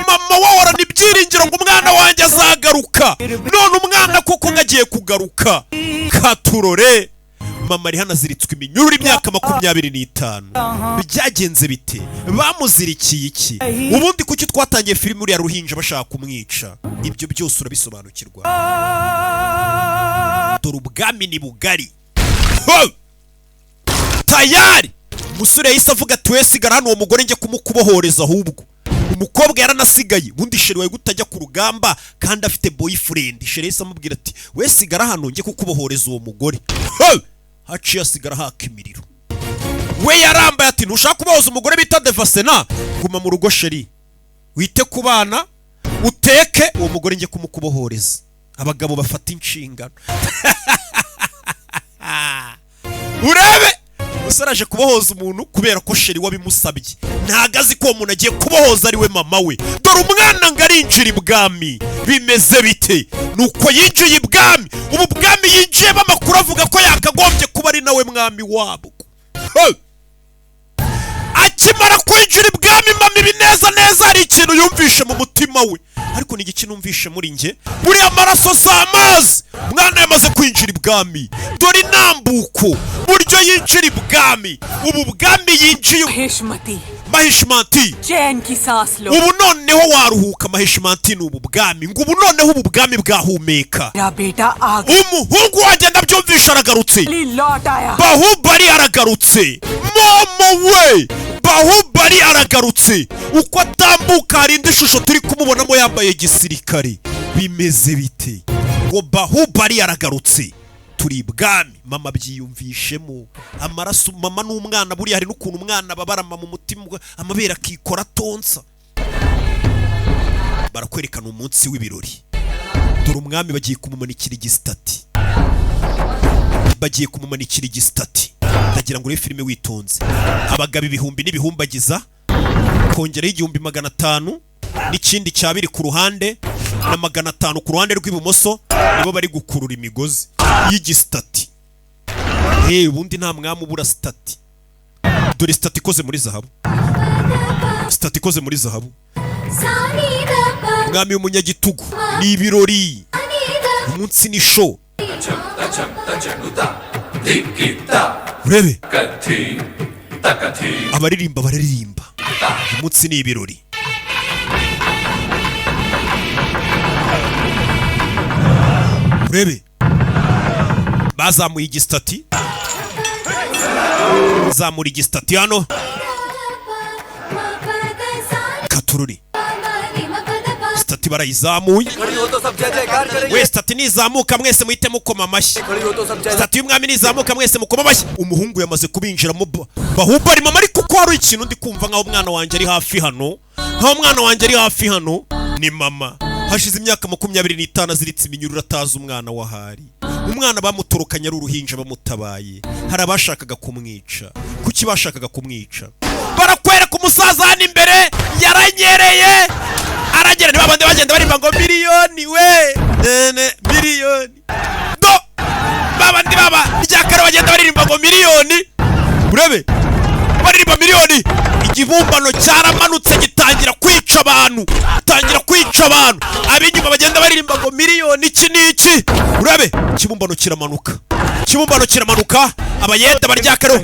mama wahorana ibyiringiro ngo umwana wanjye azagaruka, none umwana kuko ngagiye kugaruka. Katurore, mama ari hano aziritswe iminyururu imyaka 25. Byagenze bite? Bamuzirikiye iki? Ubundi kuki twatangiye filime uriya ruhinja bashaka kumwica? Ibyo byose urabisobanukirwa. Dore ubwami ni bugari. Ho! Tayari umusore yahise avuga ati: "We sigara hano, uwo mugore njye kumukubohoreza." Ahubwo umukobwa yaranasigaye. Ubundi chéri wawe gutajya ku rugamba kandi afite boyfriend? Chéri yahise amubwira ati: "We sigara hano njye kukubohoreza uwo mugore." Ho! Haciye asigara haka imiriro. We yarambaye ati: "Ntushaka kubohoza umugore bita Devasena? Guma mu rugo chéri, wite ku bana, uteke, uwo mugore njye kumukubohoreza." Abagabo bafata inshingano. Urebe umusore aje kubohoza umuntu kubera ko chéri wabimusabye, ntago azi ko uwo muntu agiye kubohoza ari we mama we. Dore umwana ngo arinjira ibwami. Bimeze bite? Nuko yinjiye ibwami. Ubu bwami yinjiyemo, amakuru avuga ko yakagombye kuba ari nawe mwami wabwo. Hey! Akimara kwinjira ibwami, mama ibi neza neza hari ikintu yumvishe mu mutima we. Ariko ni igiki numvishe muri njye? Buriya amaraso si amazi. Umwana yamaze kwinjira ibwami, dore intambuko buryo yinjira ibwami. Ubu bwami yinjiye Mahishmati, चैन की सांस लो। Ubu noneho waruhuka Mahishmati. Ni ubu bwami ngo ubu noneho ubu bwami bwahumeka. मेरा बेटा आ Umuhungu wanjye ndabyumvisha aragarutse. लौट आया। Bahubali aragarutse. Mama we, Bahubali aragarutse. Uko atambuka hari indi shusho turi kumubonamo yambaye gisirikare. Bimeze bite? Ngo Bahubali aragarutse, turi ibwami. Mama byiyumvishemo amaraso, mama n'umwana. Buriya hari n'ukuntu umwana ababarama mu mutima, amabere akikora atonsa. Barakwerekana umunsi w'ibirori. Dore umwami bagiye kumumanikira igisitati, bagiye kumumanikira igisitati. Ndagira ngo urebe filime witonze. Abagabo ibihumbi n'ibihumbagiza, kongeraho 1500 n'ikindi cya biri ku ruhande na 500 ku ruhande rw'ibumoso, nibo bari gukurura imigozi y'igisitati. Hey, ubundi nta mwami ubura statue. Dore statue ikoze muri zahabu, statue ikoze muri zahabu. Umwami w'umunyagitugu. Ni ibirori, umunsi ni show. Urebe abaririmba bararirimba, uyu munsi ni ibirori. Urebe bazamuye igisitati, zamura igisitati hano. Katururi, statue barayizamuye. खड़ी हो तो सब जय जयकार करेंगे। We, statue nizamuka mwese muhite mukoma amashyi. खड़ी हो तो सब जय Statue y'umwami nizamuka mwese mukoma amashyi. Umuhungu yamaze kubinjiramo. Bahubali mama, ariko ko hari ikintu ndi kumva nkaho umwana wanjye ari hafi hano, nkaho umwana wanjye ari hafi hano. Ni mama. Hashize imyaka 25 aziritse iminyururu, atazi umwana wahari. Umwana bamutorokanye ari uruhinja, bamutabaye. Hari abashakaga kumwica. Kuki bashakaga kumwica? Barakwereka umusaza hano imbere yaranyereye, aragera. Niba abandi bagenda baririmba ngo miliyoni we nene miliyoni, do babandi baba ryakare bagenda baririmba ngo miliyoni, urebe baririmba miliyoni. Ikibumbano cyaramanutse gitangira kwica abantu, gitangira kwica abantu. Ab'inyuma bagenda baririmba ngo miliyoni iki n'iki. Urebe ikibumbano kiramanuka, ikibumbano kiramanuka. Abayeda baryakaro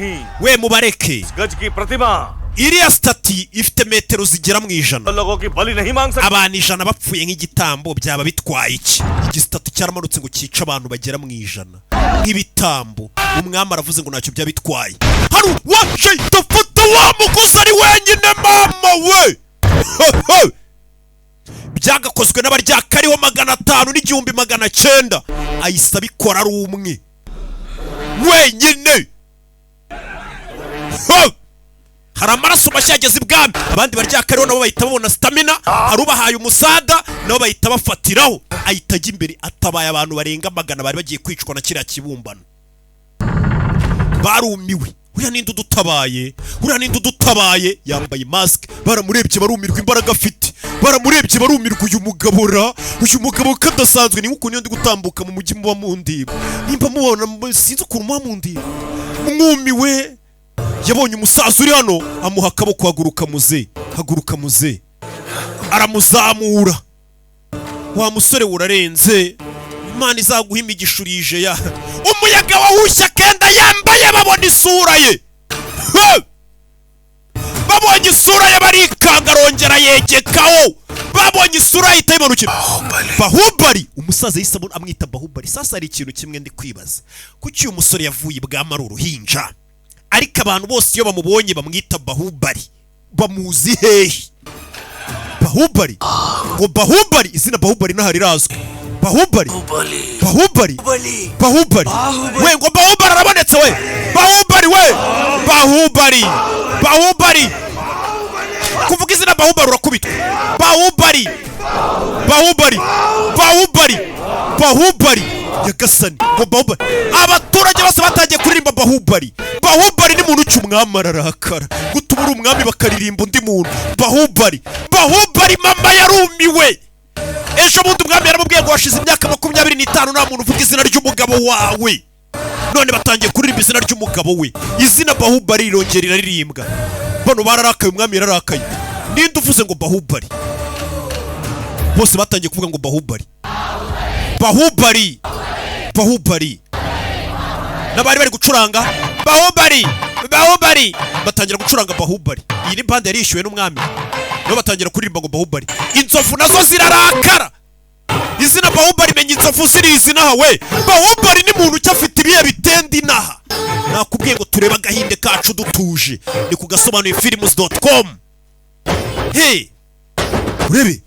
we, mubareke. गज की प्रतिमा Iriya statue ifite metero zigera mu 100. लोगों की बलि नहीं मांग सकते। Abantu 100 bapfuye nk'igitambo byaba bitwaye iki? Igistatue cyaramanutse ngo cyice abantu bagera mu 100 nk'ibitambo. Umwami aravuze ngo ntacyo byaba bitwaye. Hari waje dufata wa muguzi ari wenyine. Mama we, byagakozwe n'abaryakariho 500 n'1900, ahise abikora ari umwe wenyine. Ho! Hari amaraso mashya yageze ibwami. Abandi baryakariho nabo bahita babona stamina. Hari ubahaye umusada, nabo bahita bafatiraho. Ahita ajya imbere, atabaye abantu barenga 100 bari bagiye kwicwa na kiriya kibumbano. Barumiwe. Uriya ninde udutabaye? Uriya ninde udutabaye? Yambaye mask. Baramurebye barumirwa imbaraga afite. Baramurebye barumirwa. Uyu mugabo ra, uyu mugabo ko adasanzwe! Ni nk'ukuntu iyo ndi gutambuka mu mujyi muba mundiba, nimba mubona, sinzi ukuntu muba mundiba mwumiwe. Yabonye umusaza uri hano, amuha akaboko. Haguruka muze, haguruka muze. Aramuzamura. Wa musore we, urarenze, Imana izaguha imigisha, urije ya. Umuyaga wahushye akenda yambaye, babona isura ye. He! Babonye isura ye barikanga. Arongera yegekaho, babonye isura ye ahita yimanukira. Bahubari! Umusaza yahise amwita Bahubari. Sasa hari ikintu kimwe ndi kwibaza: kuki uyu musore yavuye ibwami ari uruhinja, ariko abantu bose iyo bamubonye bamwita Bahubari? Bamuzi hehe Bahubari? Ngo Bahubari, izina Bahubari ntaho rirazwi. Bahubari, Bahubari, Bahubari we! Ngo Bahubari arabonetse we! Bahubari we! Bahubari, Bahubari! Kuvuga izina Bahubari urakubitwa. Bahubari, Bahubari, Bahubari, Bahubari! Nyagasani! Ngo Bahubari! Abaturage bose batangiye kuririmba Bahubari. Bahubari ni muntu uca. Umwami ararakara. Gutuma uri umwami bakaririmba undi muntu Bahubari, Bahubari! Mama yarumiwe. Ejo bundi umwami yaramubwiye ngo hashize imyaka 25 nta muntu uvuga izina ry'umugabo wawe, none batangiye kuririmba izina ry'umugabo we. Izina Bahubari rirongera riraririmbwa. Bano bararakaye. Umwami yararakaye. Ninde uvuze ngo Bahubari? Bose batangiye kuvuga ngo Bahubari, Bahubari, Bahubari. N'abari bari gucuranga Bahubari, Bahubari, batangira gucuranga Bahubari. Iyi ni bande yari yishyuwe n'umwami, nabo batangira kuririmba ngo Bahubari. Inzovu nazo zirarakara. Izina Bahubari, menya inzovu zirizi inaha we. Bahubari ni muntu ucyafite afite ibihe bitenda inaha? Nakubwiye ngo turebe agahinde kacu dutuje. Ni ku gasobanuye films.com. Hey, urebe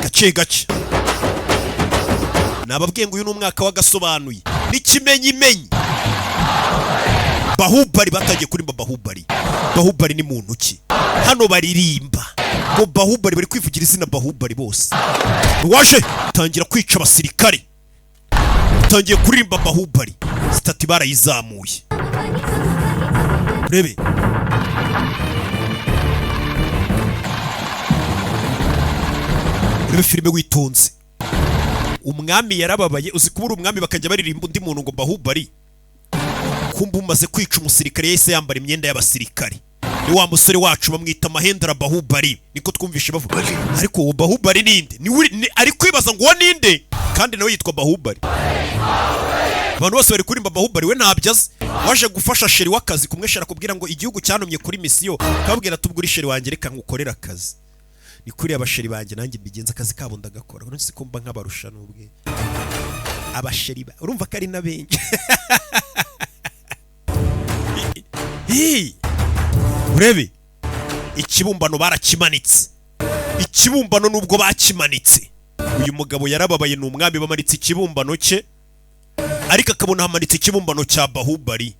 gake gake. Nababwiye ngo uyu ni umwaka w'agasobanuye n'ikimenyimenyi. Bahubari, batangiye kuririmba Bahubari. Bahubari ni muntu ki hano baririmba ngo Bahubari? Bari kwivugira izina Bahubari bose. Waje tangira kwica abasirikare, tangiye kuririmba Bahubari. Statue barayizamuye. Urebe urebe filime witonze. Umwami yarababaye. Uzi kuba uri umwami bakajya baririmba undi muntu ngo Bahubari? Kumba umaze kwica umusirikare, yahise yambara imyenda y'abasirikare. Ni wa musore wacu bamwita Mahendra Bahubari, niko twumvishe bavuga. Ariko uwo Bahubari ninde? Ni ari kwibaza ngo uwo ninde, kandi nawe yitwa Bahubari. Abantu bose bari kuririmba Bahubari, we ntabyo azi. Waje gufasha chéri w'akazi kumwe, arakubwira ngo igihugu cyantumye kuri misiyo, kabwira tubwo chéri wanjye reka ngukorere akazi. Ni kuri abachéri banjye nanjye mbigenza, akazi kabo ndagakora. Uretse ko mba nkabarusha n'ubwe abachéri urumva ko ari na benshi. Hi! Urebe ikibumbano barakimanitse. Ikibumbano nubwo bakimanitse, uyu mugabo yarababaye. Ni umwami, bamanitse ikibumbano cye, ariko akabona hamanitse ikibumbano cya Bahubari.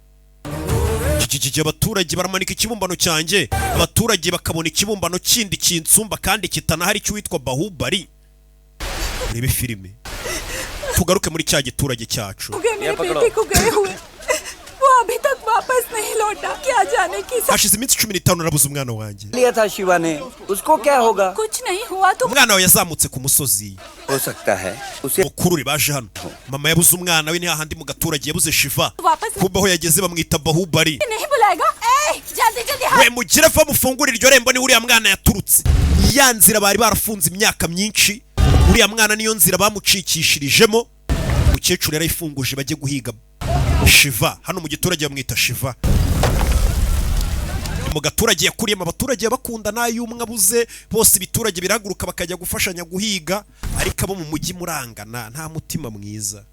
Iki Iki abaturage baramanika ikibumbano cyanjye, abaturage bakabona ikibumbano kindi kinsumba kandi kitanahari cy'uwitwa Bahubali. Urebe filime, tugaruke muri cya giturage cyacu. हो गए मेरे बेटे को गए हुए, वो अभी तक वापस नहीं लौटा। क्या जाने की Hashize iminsi 15 narabuze umwana wanjye. लिया था शिवा ने, उसको क्या होगा? कुछ नहीं हुआ तो Umwana wawe yazamutse ku musozi. हो सकता है उसे Mukurure baje hano, mama yabuze umwana we, ni hahandi mu gaturage yabuze Shiva. वापस Kumbe aho yageze bamwita Bahubali. नहीं बुलाएगा। ए, जल्दी जल्दी हाथ We mugire va mufungure iryo rembo, ni uriya mwana yaturutse ya nzira bari barafunze imyaka myinshi. Uriya mwana niyo nzira bamucikishirijemo. Umukecuru yarayifunguje bajye guhiga Shiva. Hano mu giturage bamwita Shiva. Ni mu gaturage yakuriyemo, abaturage bakunda n'ay'umwe abuze bose ibiturage birahaguruka bakajya gufashanya guhiga, ariko abo mu mujyi murangana, nta mutima mwiza.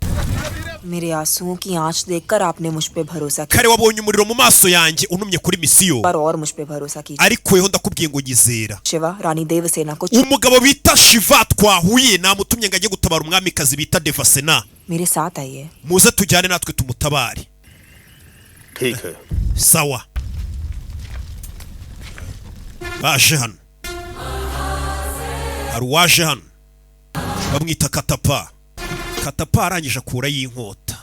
मेरे आंसुओं की आंच देखकर आपने मुझ पे भरोसा किया Kare wabonye umuriro mu maso yanjye untumye kuri misiyo, पर और मुझ पे भरोसा कीजिए। Ariko weho ndakubwiye ngo nyizera. Shiva Rani Devasena को Umugabo bita Shiva twahuye namutumye ngo ajye gutabara umwamikazi bita Devasena. मेरे साथ आइए। Muze tujyane natwe tumutabare. ठीक है। Sawa, baje hano, hari uwaje hano bamwita Katapa. Katapa arangije akurayo inkota.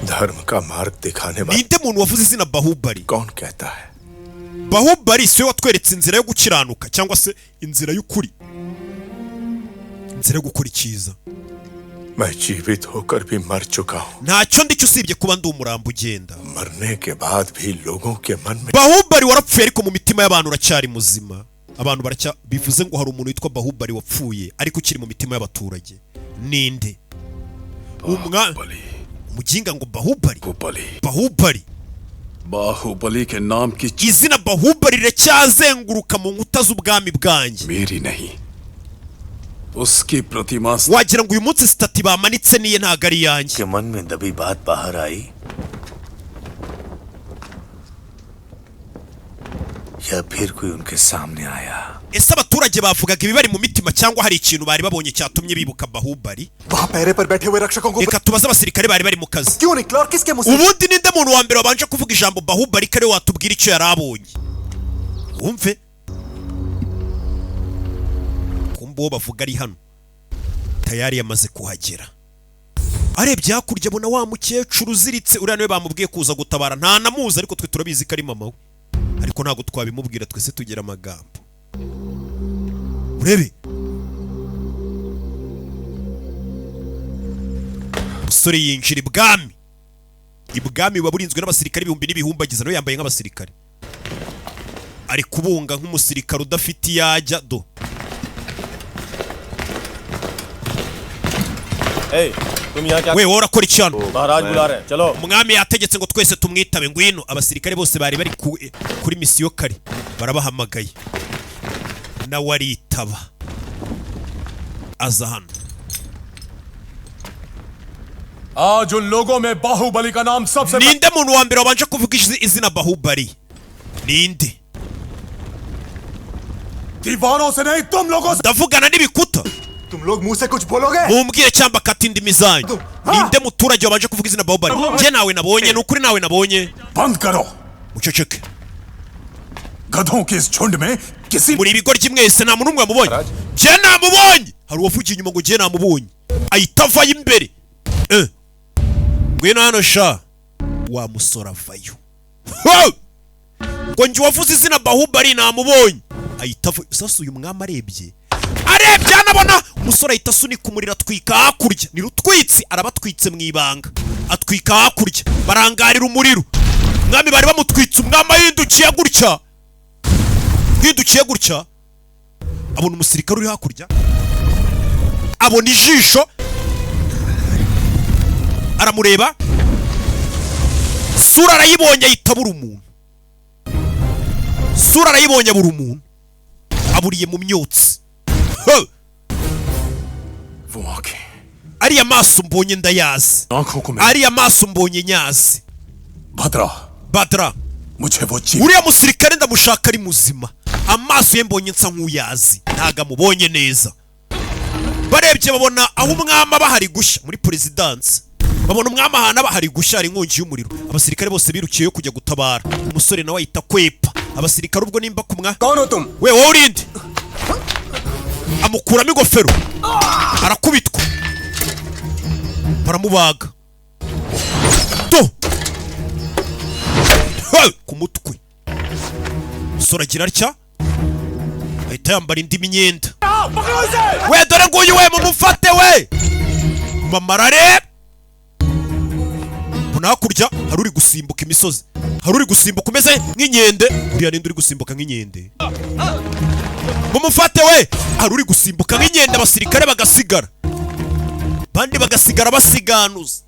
धर्म का मार्ग दिखाने वाला Ninde muntu wavuze izina Bahubali? कौन कहता है? Bahubali siwe watweretse inzira yo gukiranuka cyangwa se inzira y'ukuri, inzira yo gukora icyiza? मैं जीवित होकर भी मर चुका हूँ। Ntacyo ndicyo usibye kuba ndi umurambo ugenda. मरने के बाद भी लोगों के मन में Bahubali warapfuye, ariko mu mitima y'abantu uracyari muzima. Abantu baracya bivuze ngo hari umuntu witwa Bahubali wapfuye ariko ukiri mu mitima y'abaturage. Ninde? Umwa umuginga ngo Bahubali, Bahubali. Baahubali के नाम की Izina Bahubali riracyazenguruka mu nkuta z'ubwami bwanjye. मेरी नहीं, उसकी प्रतिमा Wagira ngo uyu munsi statue bamanitse niye, ntago ari iyanjye. के मन में दबी बात बाहर आई या फिर कोई उनके सामने आया? Ese abaturage bavugaga ibibari mu mitima cyangwa hari ikintu bari babonye cyatumye bibuka Bahubali? वहां पहरे पर बैठे हुए रक्षकों को Reka tubaze abasirikare bari bari mu kazi. क्यों निकला और किसके मुंह से? Ubundi ninde muntu wa mbere wabanje kuvuga ijambo Bahubali ko ariwe watubwira icyo yari abonye? Wumve kumba uwo bavuga ari hano, tayari yamaze kuhagera. Arebye hakurya abona wa mukecuru uziritse uriya, niwe bamubwiye kuza gutabara. Ntanamuzi, ariko twe turabizi ko ari mama we, ariko ntabwo twabimubwira, twese tugira amagambo. Urebe umusore yinjira ibwami. Ibwami buba burinzwe n'abasirikare ibihumbi n'ibihumbagiza, nawe yambaye nk'abasirikare, ari kubunga nk'umusirikare udafite iyo ajya do. तुम यहाँ क्या? We, wowe urakora iki hano? महाराज बुला रहे हैं, चलो। Umwami yategetse ngo twese tumwitabe, ngwino. Abasirikare bose bari bari kuri misiyo kare barabahamagaye, nawe aritaba aza hano. आज उन लोगों में बाहुबली का नाम सबसे Ninde muntu wa mbere wabanje kuvuga izina Bahubali? Ninde? दीवारों से नहीं, तुम लोगों से। Ndavugana n'ibikuta. तुम लोग मुंह से कुछ बोलोगे? Mumbwire cyangwa kata indimi zanyu, ninde muturage wabanje kuvuga izina Bahubali? Njye nawe nabonye, ni ukuri nawe nabonye. बंद करो। Muceceke. गधों के इस झुंड में किसी Muri ibigoryi mwese, nta muntu n'umwe wamubonye. Njye namubonye. Hari uwavugiye inyuma ngo njye namubonye, ahita avayo imbere. Eh. Ngwino hano sha. Wa musore avayo. Ho! Ngo njye uwavuze izina Bahubali namubonye, ahita avayo. Sasa uyu mwami arebye anabona umusore, ahita asunika umuriro atwika hakurya. Ni rutwitsi, arabatwitse mu ibanga, atwika hakurya, barangarira umuriro. Umwami bari bamutwitse. Umwami ahindukiye gutya, hindukiye gutya, abona umusirikare uri hakurya, abona ijisho, aramureba, sura arayibonye, ahita abura umuntu. Sura arayibonye, abura umuntu, aburiye mu myotsi. Ho! वो आंखें Ariya maso mbonye ndayazi. आंखों को मैं Ariya maso mbonye nyazi. Bhadra. Badra. मुझे वो चीज Uriya musirikare ndamushaka ari muzima. Amaso ye mbonye nsa nk'uyazi, ntago amubonye neza. Barebye babona aho umwami aba hari gushya muri perezidansi. Babona umwami ahantu aba hari gushya, hari inkongi y'umuriro. Abasirikare bose birukiyeyo kujya gutabara. Umusore nawe ahita kwepa abasirikare. Ubwo nimba kumwa we, wowe urinde. Amukuramo ingofero, arakubitwa, baramubaga do. Hey! Ku mutwe. Umusore agira atya, ahita yambara indi myenda. We, dore nguyu we, mumufate we. Mama arareba, mbona hakurya hari uri gusimbuka imisozi, hari uri gusimbuka umeze nk'inkende. Uriya ninde uri gusimbuka nk'inkende? Mumufate we. Hari uri gusimbuka nk'inkende. Abasirikare bagasigara, bandi bagasigara basiganuza.